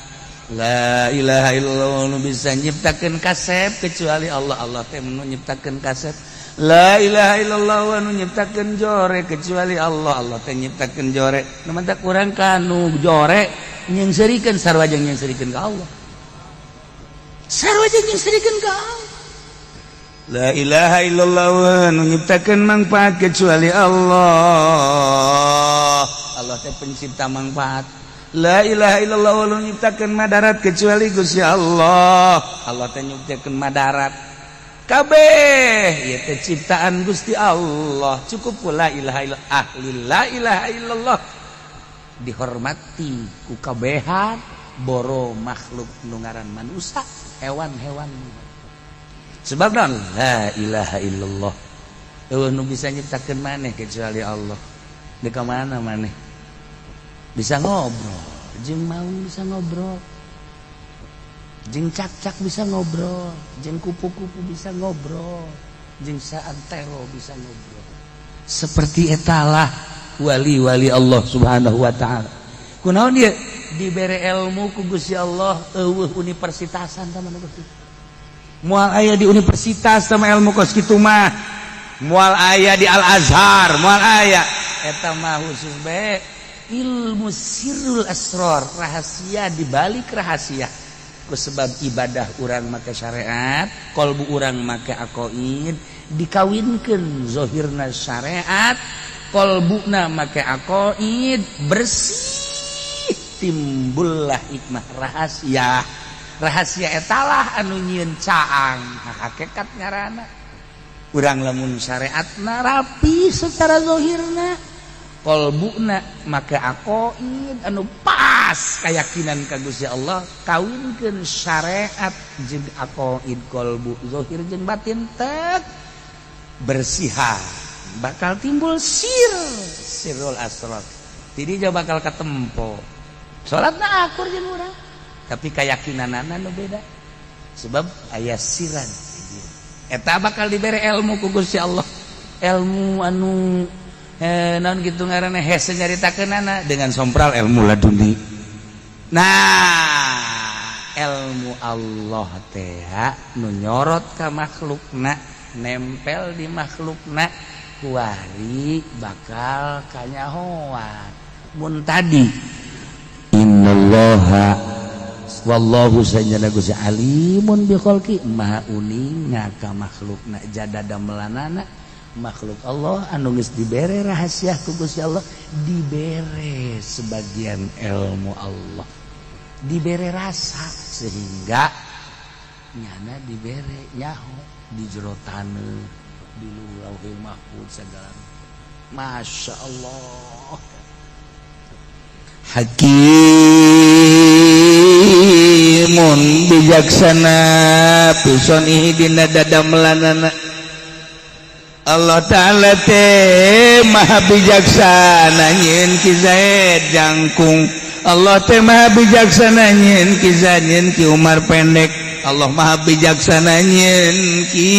La ilaha illallah, wa nu bisa nyiptakeun kasep kecuali Allah. Allah teh nu nyiptakeun kasep. La ilaha illallah, wa nu nyiptakeun jore kecuali Allah. Allah teh nyiptakeun jore. Nu matak urang kanu jore nyengserikeun, sarua jeung nyengserikeun ka Allah, sarua jeung nyengserikeun ka Allah. La ilaha illallah, wa nu nyiptakeun manfaat kecuali Allah. Allah teh pencipta manfaat. La ilaha illallah, wa nu nyiptakeun madarat kecuali Gusti Allah. Allah teh nyiptakeun madarat. Kabeh ieu teh ciptaan Gusti Allah. Cukup la ilaha illallah. Ahli la ilaha illallah dihormati ku kabehan boro makhluk nu ngaran manusia, hewan-hewan. Sebab naon? La ilaha illallah, euweuh nu bisa nyiptakeun maneh kecuali Allah. Di mana maneh bisa ngobrol jeung maung, bisa ngobrol jeung cakcak, bisa ngobrol jeung kupu-kupu, bisa ngobrol jeung saantero, bisa ngobrol. Seperti etalah wali-wali Allah Subhanahu wa Ta'ala. Kunaon dia dibere ilmu ku Gusti Allah? Euweuh universitasan tah mana kitu. Moal aya di universitas sama ilmu kos kitu mah, moal aya di Al Azhar, moal aya. Eta mah khusus bae ilmu sirrul asror, rahasia di balik rahasia. Ku sebab ibadah urang make syariat, kolbu urang make aqoid, dikawinkeun zohirna syariat, kolbuna make aqoid, bersih, timbullah hikmah rahasia. Rahasia etalah anu nyieun caang hakikat ngarana. Urang lamun syariatna rapi secara zohirna, kolbuna make aqoid anu pas, keyakinan ka Gusti Allah, kawinkeun syariat jeung aqoid kolbu, zohir jeung batin tek bersihan, bakal timbul sir sirrul asrar. Jadi dia bakal ketempo salatna akur jeung urang, tapi keyakinanana nu beda sebab aya siran. Eta bakal dibere ilmu ku Gusti Allah, ilmu anu naon gitu ngaranna, hese nyaritakeunana dengan sompral ilmu laduni. Nah, ilmu Allah teh nu nyorot ka makhlukna, nempel di makhlukna, kuari bakal kanyahoan. Mun tadi innallaha wallahu sanjana Gusti alimun bi khalqi, maha uninga ka makhlukna, jadada melanana makhluk Allah anu geus dibere rahasia ku Gusti Allah, dibere sebagian ilmu Allah, dibere rasa sehingga nyana dibere nyaho di jero taneuh, di Lauhil Mahfuz segala. Masya Allah. Hakimun bijaksana pisonihi dina dadamelanana. Allah Ta'ala teh maha bijaksana nyieun Ki Zaid jangkung, Allah teh maha bijaksana nyieun Ki Zaid, nyieun Ki Umar pendek, Allah maha bijaksana nyieun Ki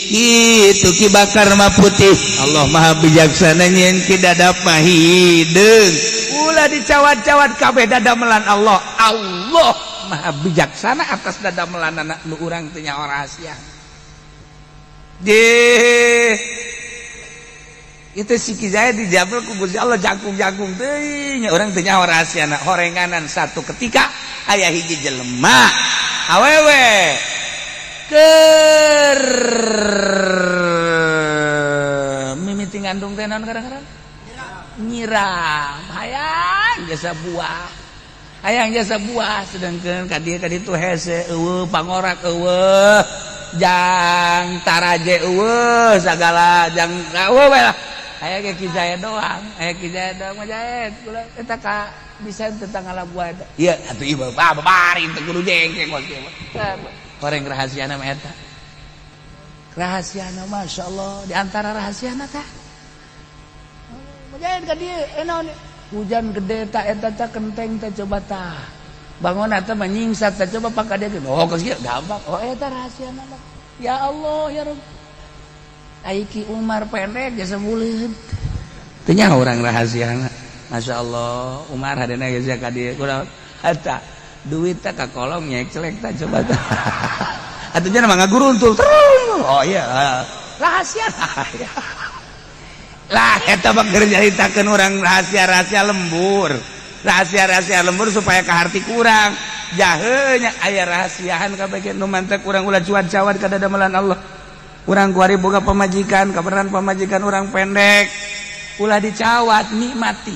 Kitu Ki Bakar mah putih. Allah Maha bijaksana nyieun Ki Dadap mah hideung. Ulah dicawat-cawat kabeh dadamelan Allah. Allah Maha bijaksana atas dadamelan nu urang teu nyaho rahasia. Deh, itu si Ki Zaid dijabel ku Gusti Allah jangkung-jangkung teuing, urang teu nyaho rahasiana. Horenganan satu ketika aya hiji jelema awewe keur mimiti ngandung teh naon kadang-kadang nyiram, hayang jasa buah, hayang jasa buah, sedangkan ka dieu ka ditu hese, eueuh pangorak, eueuh jang taraje, eueuh sagala jang eueuh we lah. Aya ge Ki Zaid doang, aya Ki Zaid doang mah. Zaid kula eta ka bisa tentang ngala buah eta. Ieu atuh ieu babari teu kudu jengkeng kos kieu mah. Horeng rahasiana mah eta. Rahasiana, masyaallah, di antara rahasiana tah. Mujahid ka dieu naon hujan gede tak eta tah kenteng teh, coba tah. Bangun eta mah nyingsat tah, coba pak ka dieu. Oh, geus kieu gampang. Oh, eta rahasiana mah. Ya Allah ya Rabb. Aiki Umar pendek jasa buleud. Teu nyaho urang rahasiana. Masya Allah, Umar hadena geus ka dieu. Kunaon? Eta duit teh ka kolong nyeklek tah, coba tah. Atuh nya mah ngaguruntul terus. Oh iya, rahasia. Lah, eta mah keur nyaritakeun urang rahasia-rahasia lembur. Rahasia-rahasia lembur supaya kaharti kurang. Jahenya aya rahasiaan kabeh nu mantek urang ulah cuan-cawan ka dadamelan Allah. Urang kuari boga pamajikan, kabeneran pamajikan urang pendek, ulah dicawat, nikmati.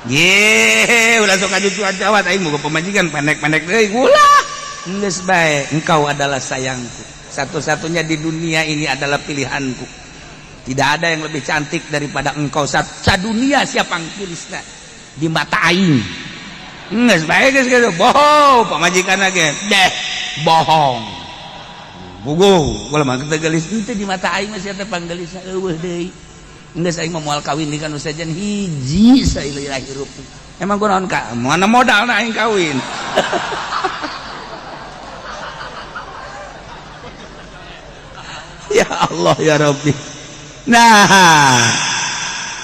Ye, ulah sok aju cuan-cawat, aing boga pamajikan pendek-pendek deui, ulah. Geus bae, engkau adalah sayangku. Satu-satunya di dunia ini adalah pilihanku. Tidak ada yang lebih cantik daripada engkau. Sadunia siapa panggelisna di mata aing. Geus bae geus kitu. Bohong pamajikan ge. Deh, bohong. Bugo, kalau mah kita gelis itu di mata aing masih teh panggelisna eueuh deui. Geus aing mah moal kawin deui kan sajan hiji saileuh hirup. Emang kunaon ka? Mana modalna aing kawin? Ya Allah ya Rabbi. Nah,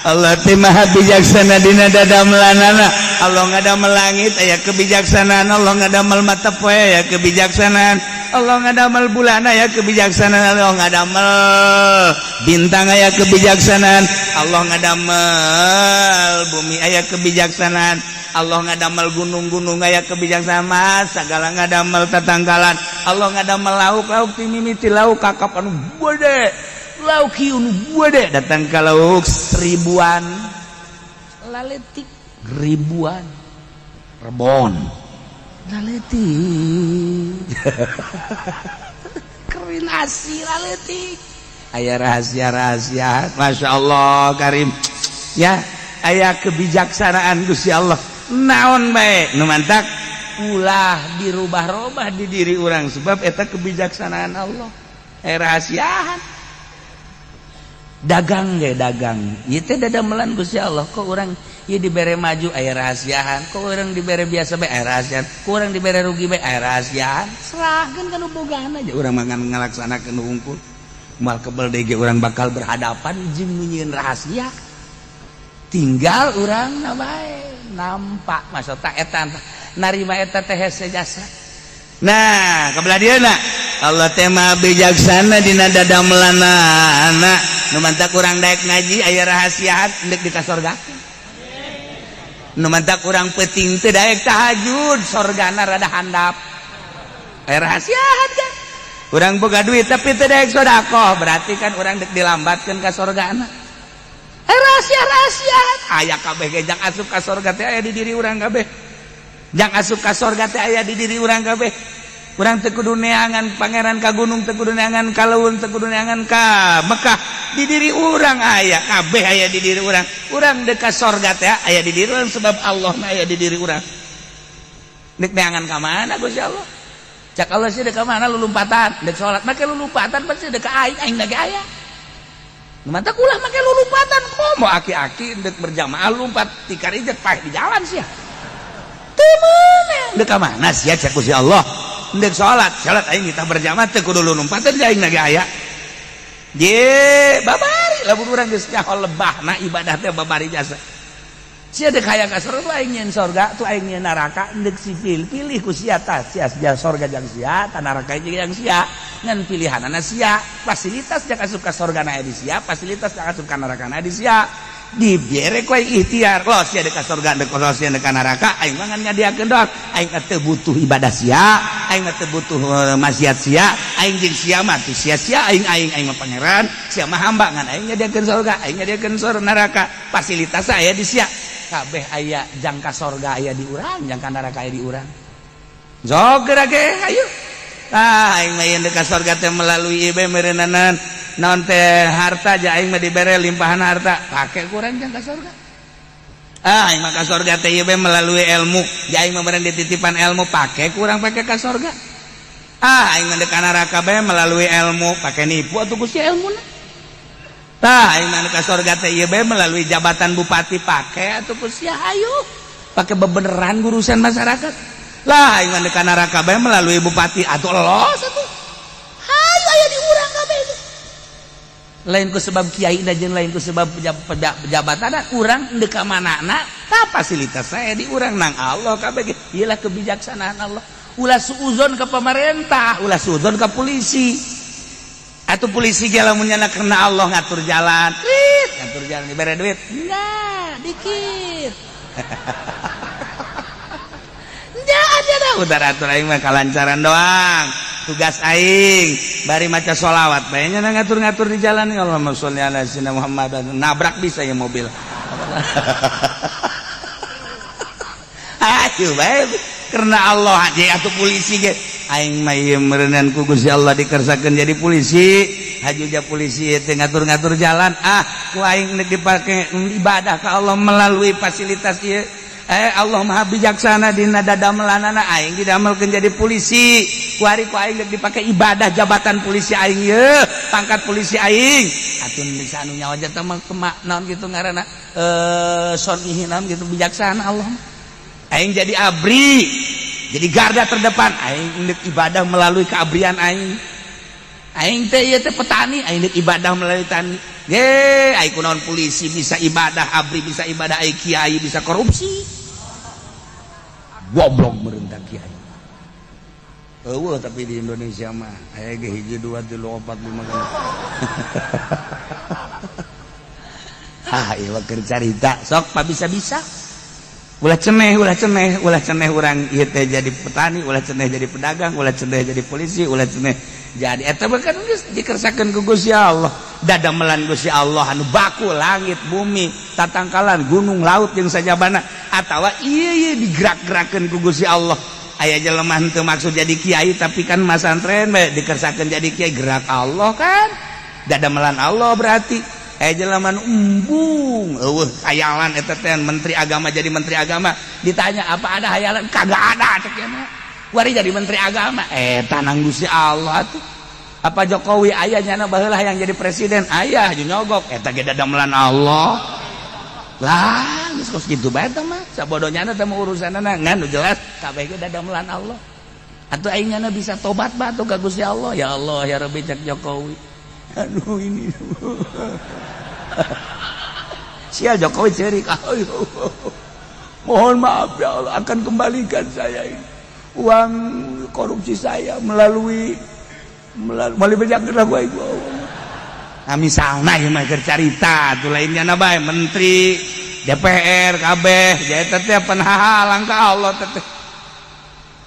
Allah teh Maha bijaksana dina dadamelanana. Allah ngadamel langit aya kebijaksanaan, Allah ngadamel mata poe aya kebijaksanaan, Allah ngadamel bulan aya kebijaksanaan, Allah ngadamel bintang aya kebijaksanaan, Allah ngadamel bumi aya kebijaksanaan, Allah ngadamel gunung-gunung aya kebijaksanaan, mas segala ngadamel tatangkalan, Allah ngadamel lauk-lauk ti mimiti lauk kakap anu gede, lauk hiu nu gede datang ka lauk seribuan laletik, ribuan rebon laletik, kerinasi laletik, aya rahasia-rahasia. Masya Allah Karim ya, aya kebijaksanaan Gusti Allah naon bae nu mantak ulah dirubah-robah di diri urang sebab eta kebijaksanaan Allah. Rahasiaan dagang ge, dagang ieu teh dadamelan Gusti Allah. Kok urang ieu dibere maju aya rahasiaan, kok urang dibere biasa bae aya rahasiaan, kok urang dibere rugi bae aya rahasiaan. Serahkeun ka nu bogaan aja, urang mah ngan ngalaksanakeun hungkul. Moal kebel deui ge urang bakal berhadapan jeung nu nyieun rahasia, tinggal urang na bae nampak maksud eta narima eta teh hese jasa. Nah, kebelah dieuna Allah teh Maha bijaksana dina dadamelanana. Nu mantak urang daek ngaji aya rahasiaan deuk di ka sorga. Nu mantak urang peuting teu daek tahajud, sorgana rada handap. Aya rahasiaan kan. Urang boga duit tapi teu daek sedekah, berarti kan urang deuk dilambatkeun ka sorgana. Aya rahasia-rahasiaan. Aya kabeh ge jang asup ka sorga teh aya di diri urang kabeh. Jang asup ka sorga teh aya di diri urang kabeh. Urang teu kudu neangan pangeran ka gunung, teu kudu neangan ka leun, teu kudu neangan ka Mekah. Di diri urang aya kabeh, aya di diri urang. Urang deuk ka sorga teh aya di diri urang sebab Allah na aya di diri urang. Deuk neangan ka mana Gusti Allah? Cak Allah sih deuk ka mana lulumpatan, deuk salat make lulumpatan pasti deuk ka aing, aing lagi aya. Mantak ulah make lulumpatan, komo aki-aki deuk berjamaah lumpat tikar ijek paeh di jalan sia. Teu meunang. Deuk ka mana sia cak Gusti Allah? Ndek salat, salat aing kita berjamaah teu kudu lumpat teh aing lagi aya. Ye, babari lamun urang geus nyaho lebahna ibadah teh babari jasa. Sia dek hayang ka surga aing nyeun surga, tuh aing nyeun neraka, ndek sipil pilih ku sia tah, sia surga jang sia, tah neraka jang sia. Ngan pilihanana sia, fasilitas jang asup ka surga na di sia, fasilitas jang asup ka neraka na di sia. Dibere ku aing ikhtiar, lo sia dek ka surga, dek lo sia dek ka neraka, aing mah ngan nyadiakeun doang. Aing teu butuh ibadah sia, aing mah teu butuh maksiat sia, aing jeung sia mah teu sia-sia aing aing aing mah pangeran, sia mah hamba ngan aing nyadiakeun surga, aing nyadiakeun surga neraka. Fasilitas aya di sia. Kabeh aya jangka sorga aya di urang, jangka neraka aya di urang. Sok geura ge ayo. Ah aing mah yeun ka sorga teh melalui ieu meureunana naon teh harta ja aing mah dibere limpahan harta, pake ku urang jangka sorga. Ah aing mah ka sorga teh ieu melalui ilmu, ja aing mah meureun dititipan ilmu, pake ku urang pake ka sorga. Ah aing mah ka neraka bae melalui ilmu, pake nipu atuh ku si ilmuna. Tah aing mah ka sorga teh ieu bae melalui jabatan bupati, pake atuh ku sia ayo. Pake bebeneran urusan masyarakat. Lah aing mah ka neraka bae melalui bupati atuh los atuh. Hayu aya di urang kabeh. Lain ku sebab kiai da jeung lain ku sebab jabatan urang deuk ka manana tah fasilitas saya di urang nang Allah kabeh. Ieu lah kebijaksanaan Allah. Ulah suuzon ke pemerintah, ulah suuzon ke polisi. Atau polisi ge lamun nyana karena Allah ngatur jalan, duit, ngatur jalan dibere duit, enggak, dikit. Enggak ada dah, udah atur aing mah kalancaran doang. Tugas aing bari maca sholawat bae nya ngatur-ngatur di jalan Allahumma sholli ala sayyidina Muhammad, nabrak bisa ya mobil. Ayo bae karena Allah aja atuh polisi ge aing mah ieu meureunan ku Gusti Allah dikersakeun jadi polisi, hajuja polisi teh ngatur-ngatur jalan, ah ku aing deuk dipake ibadah ka Allah melalui fasilitas ieu. Allah Maha bijaksana dina dadamelanana aing didamelkeun jadi polisi. Kuari ku aing deuk dipake ibadah jabatan polisi aing ieu, pangkat polisi aing. Atuh bisa anu nyawa teh mah kemak naon kitu ngaranna son naon gitu bijaksana Allah. Aing jadi abri, jadi garda terdepan, aing deuk ibadah melalui keabrian aing. Aing teh ieu teh petani, aing deuk ibadah melalui tani. Ge, aing kunaon polisi bisa ibadah, abri bisa ibadah, aing kiai bisa korupsi. Goblok merentah kiai. Eueuh tapi di Indonesia mah aya ge 1 2 3 4 5. Hah, ieu mah keur carita. Sok pa bisa-bisa. Ulah ceneh, ulah ceneh, ulah ceneh urang ieu teh jadi petani, ulah ceneh jadi pedagang, ulah ceneh jadi polisi, ulah ceneh jadi eta mah kan geus dikersakeun ku Gusti Allah. Dadamelan Gusti Allah anu baku langit, bumi, tatangkalan, gunung, laut jeung sajabana atawa ieu ieu digerak-gerakeun ku Gusti Allah. Aya jelema henteu maksud jadi kiai tapi kan masantren bae dikersakeun jadi kiai gerak Allah kan. Dadamelan Allah berarti. Jelema embung eueuh hayalan eta teh menteri agama jadi menteri agama ditanya apa ada hayalan kagak ada cek nya wari jadi menteri agama eta nang Gusti Allah tuh. Apa Jokowi aya nyana baheula yang jadi presiden aya jeung nyogok eta ge dadamelan Allah lah geus kos kitu bae teh mah sabodo nyana teh mah urusanna ngan nu jelas kabeh ge dadamelan Allah atuh aing nyana bisa tobat bae atuh ka Gusti Allah ya Allah ya Rabbi cek Jokowi aduh ini sial Jokowi cerik mohon maaf ya Allah akan kembalikan saya ini uang korupsi saya melalui melalui banyak gua. Nah misalnya ya mah carita tuh lainnya na bae menteri DPR kabeh jadi teh penhalang ka Allah teh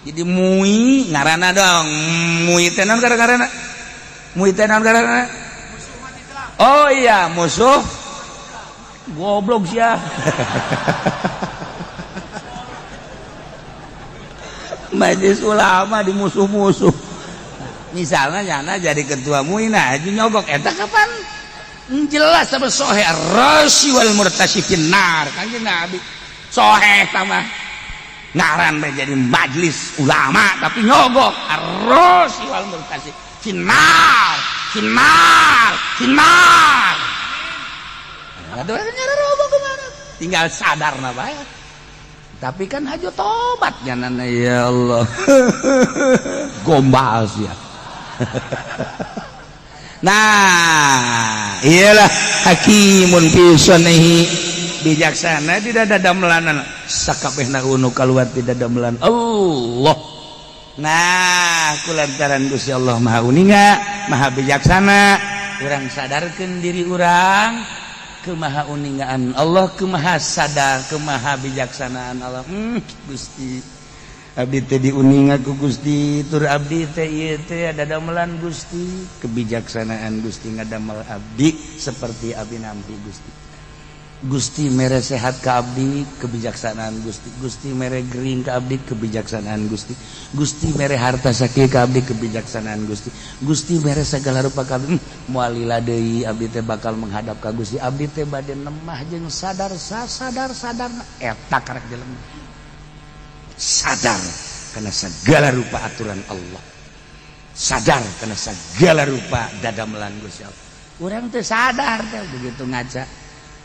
jadi mui ngaranna dong mui teh naon gara-garana mui teh naon gara-garana. Oh iya musuh goblok sia. Majelis ulama di musuh-musuh misalnya nyana jadi ketua MUI nah nyogok eta kapan jelas sama sohe rasi wal murtasi finnar kanjeng Nabi sohe sama ngaran bae jadi majelis ulama tapi nyogok rasi wal murtasi finnar finnar finnar. Tinggal sadar na bae tapi kan aja tobat nyanana ya Allah. Gombal sia. Nah, iyalah hakimun fi sunnihi, bijaksana tidak ada damelanan, sakabehna unu kaluar tidak damelan Allah. Nah, kulantaran Gusti Allah Maha Uninga, Maha Bijaksana, urang sadarkan diri urang kemaha uningaan Allah, kemaha sadar, kemaha bijaksanaan Allah. Gusti, Abdi teh diuninga ku Gusti, tur abdi teh ieu teh ada damelan Gusti, kebijaksanaan Gusti ngadamel abdi seperti abdi nampi Gusti. Gusti mere sehat ka abdi, kebijaksanaan Gusti. Gusti mere gering ka abdi, kebijaksanaan Gusti. Gusti mere harta sakieu ka abdi, kebijaksanaan Gusti. Gusti mere segala rupa ka abdi. Moal lila deui abdi teh bakal menghadap ka Gusti. Abdi teh bade nemah jeung sadar sasadar sadarna. Eta karek jelema sadar karena segala rupa aturan Allah, sadar karena segala rupa dadamelan Gusti Allah. Urang teh sadar teh begitu ngaca,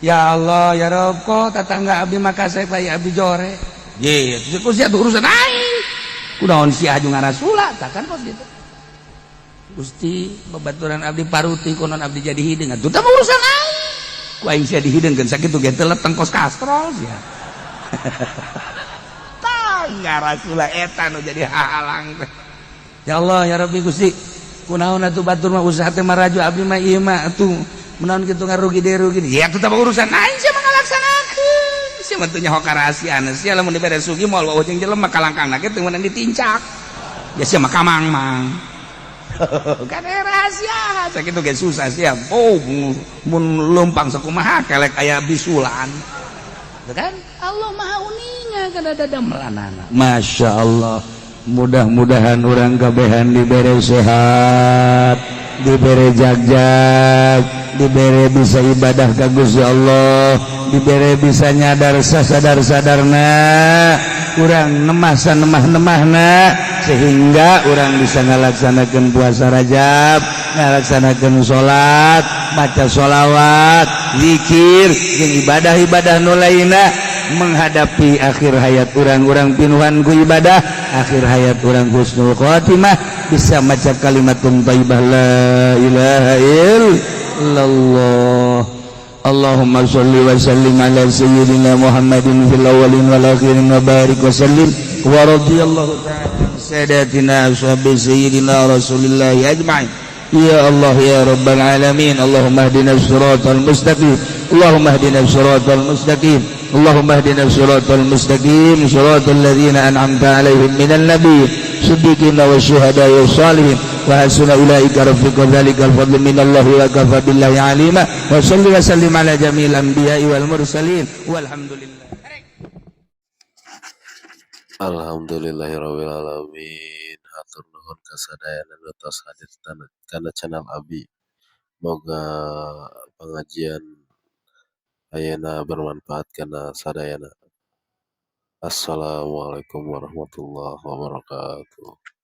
ya Allah, ya Rob, kok tetangga abdi maka saya ya abdi jore ye ku sia urusan aing, kunaon sia aju ngarasula tak kan kos gitu. Gusti, babaturan abdi paruti, konon abdi jadi hideung, atuh tah urusan aing, ku aing sia dihidengkeun sakitu ge teu leteng kos kastrol sia. Tah, ngarasula eta nu jadi halang teh. Ya Allah, ya Rabbi, Gusti, kunaon atuh batur mah usaha teh maraju, abdi mah ieu mah atuh menaon kitu ngarugi deui rugi ya, tetep urusan aing, sia mah ngalaksanakeun, sia mah teu nyaho karahasiaan sia. Lamun dibere sugi moal wawuh jeung jelema kalangkangna ge teu meunang ditincak ya, sia mah kamang-mang kan rahasia sakitu ge susah sia. Oh, mun leumpang sakumaha kelek aya bisulan. Kan Allah Maha Uninga kana dadamelanana. Masya Allah, mudah-mudahan urang kabehan diberi sehat, diberi jagjag, diberi bisa ibadah ka Gusti Allah, diberi bisa nyadar sadar sadarna, urang nemah sanemah nemahna, sehingga urang bisa ngalaksanakan puasa Rajab, ngalaksanakan salat, maca sholawat, zikir jeung ibadah-ibadah nu lainna. Menghadapi akhir hayat urang-urang pinuhan ku ibadah, akhir hayat urang husnul khotimah, bisa maca kalimat thayyibah, la ilaha illallah. Allahumma sholli wa sallim ala sayyidina Muhammadin fil awwalin wal akhirin wa barik wa sallim wa radhiyallahu ta'ala sadatina ashabi sayyidina Rasulillah ajma'in. Ya Allah, ya Rabbal alamin. Allahumma hdina siratal mustaqim. Allahumma hdina siratal mustaqim. Allahumma hdina siratal mustaqim, siratal ladzina an'amta alaihim minan nabiyyin, siddiqin wa syuhada wa salihin, wa hasuna ulaika rafiqa. Dzalikal fadlu minallahi wa kafa billahi alima. Wa salli wa sallim ala jami'il anbiya'i wal mursalin, walhamdulillah. Alhamdulillahirabbil alamin. Hatur nuhun ka sadayana nu tos hadir kana channel abi. Moga pengajian ayeuna bermanfaat kana sadayana. Assalamualaikum warahmatullahi wabarakatuh.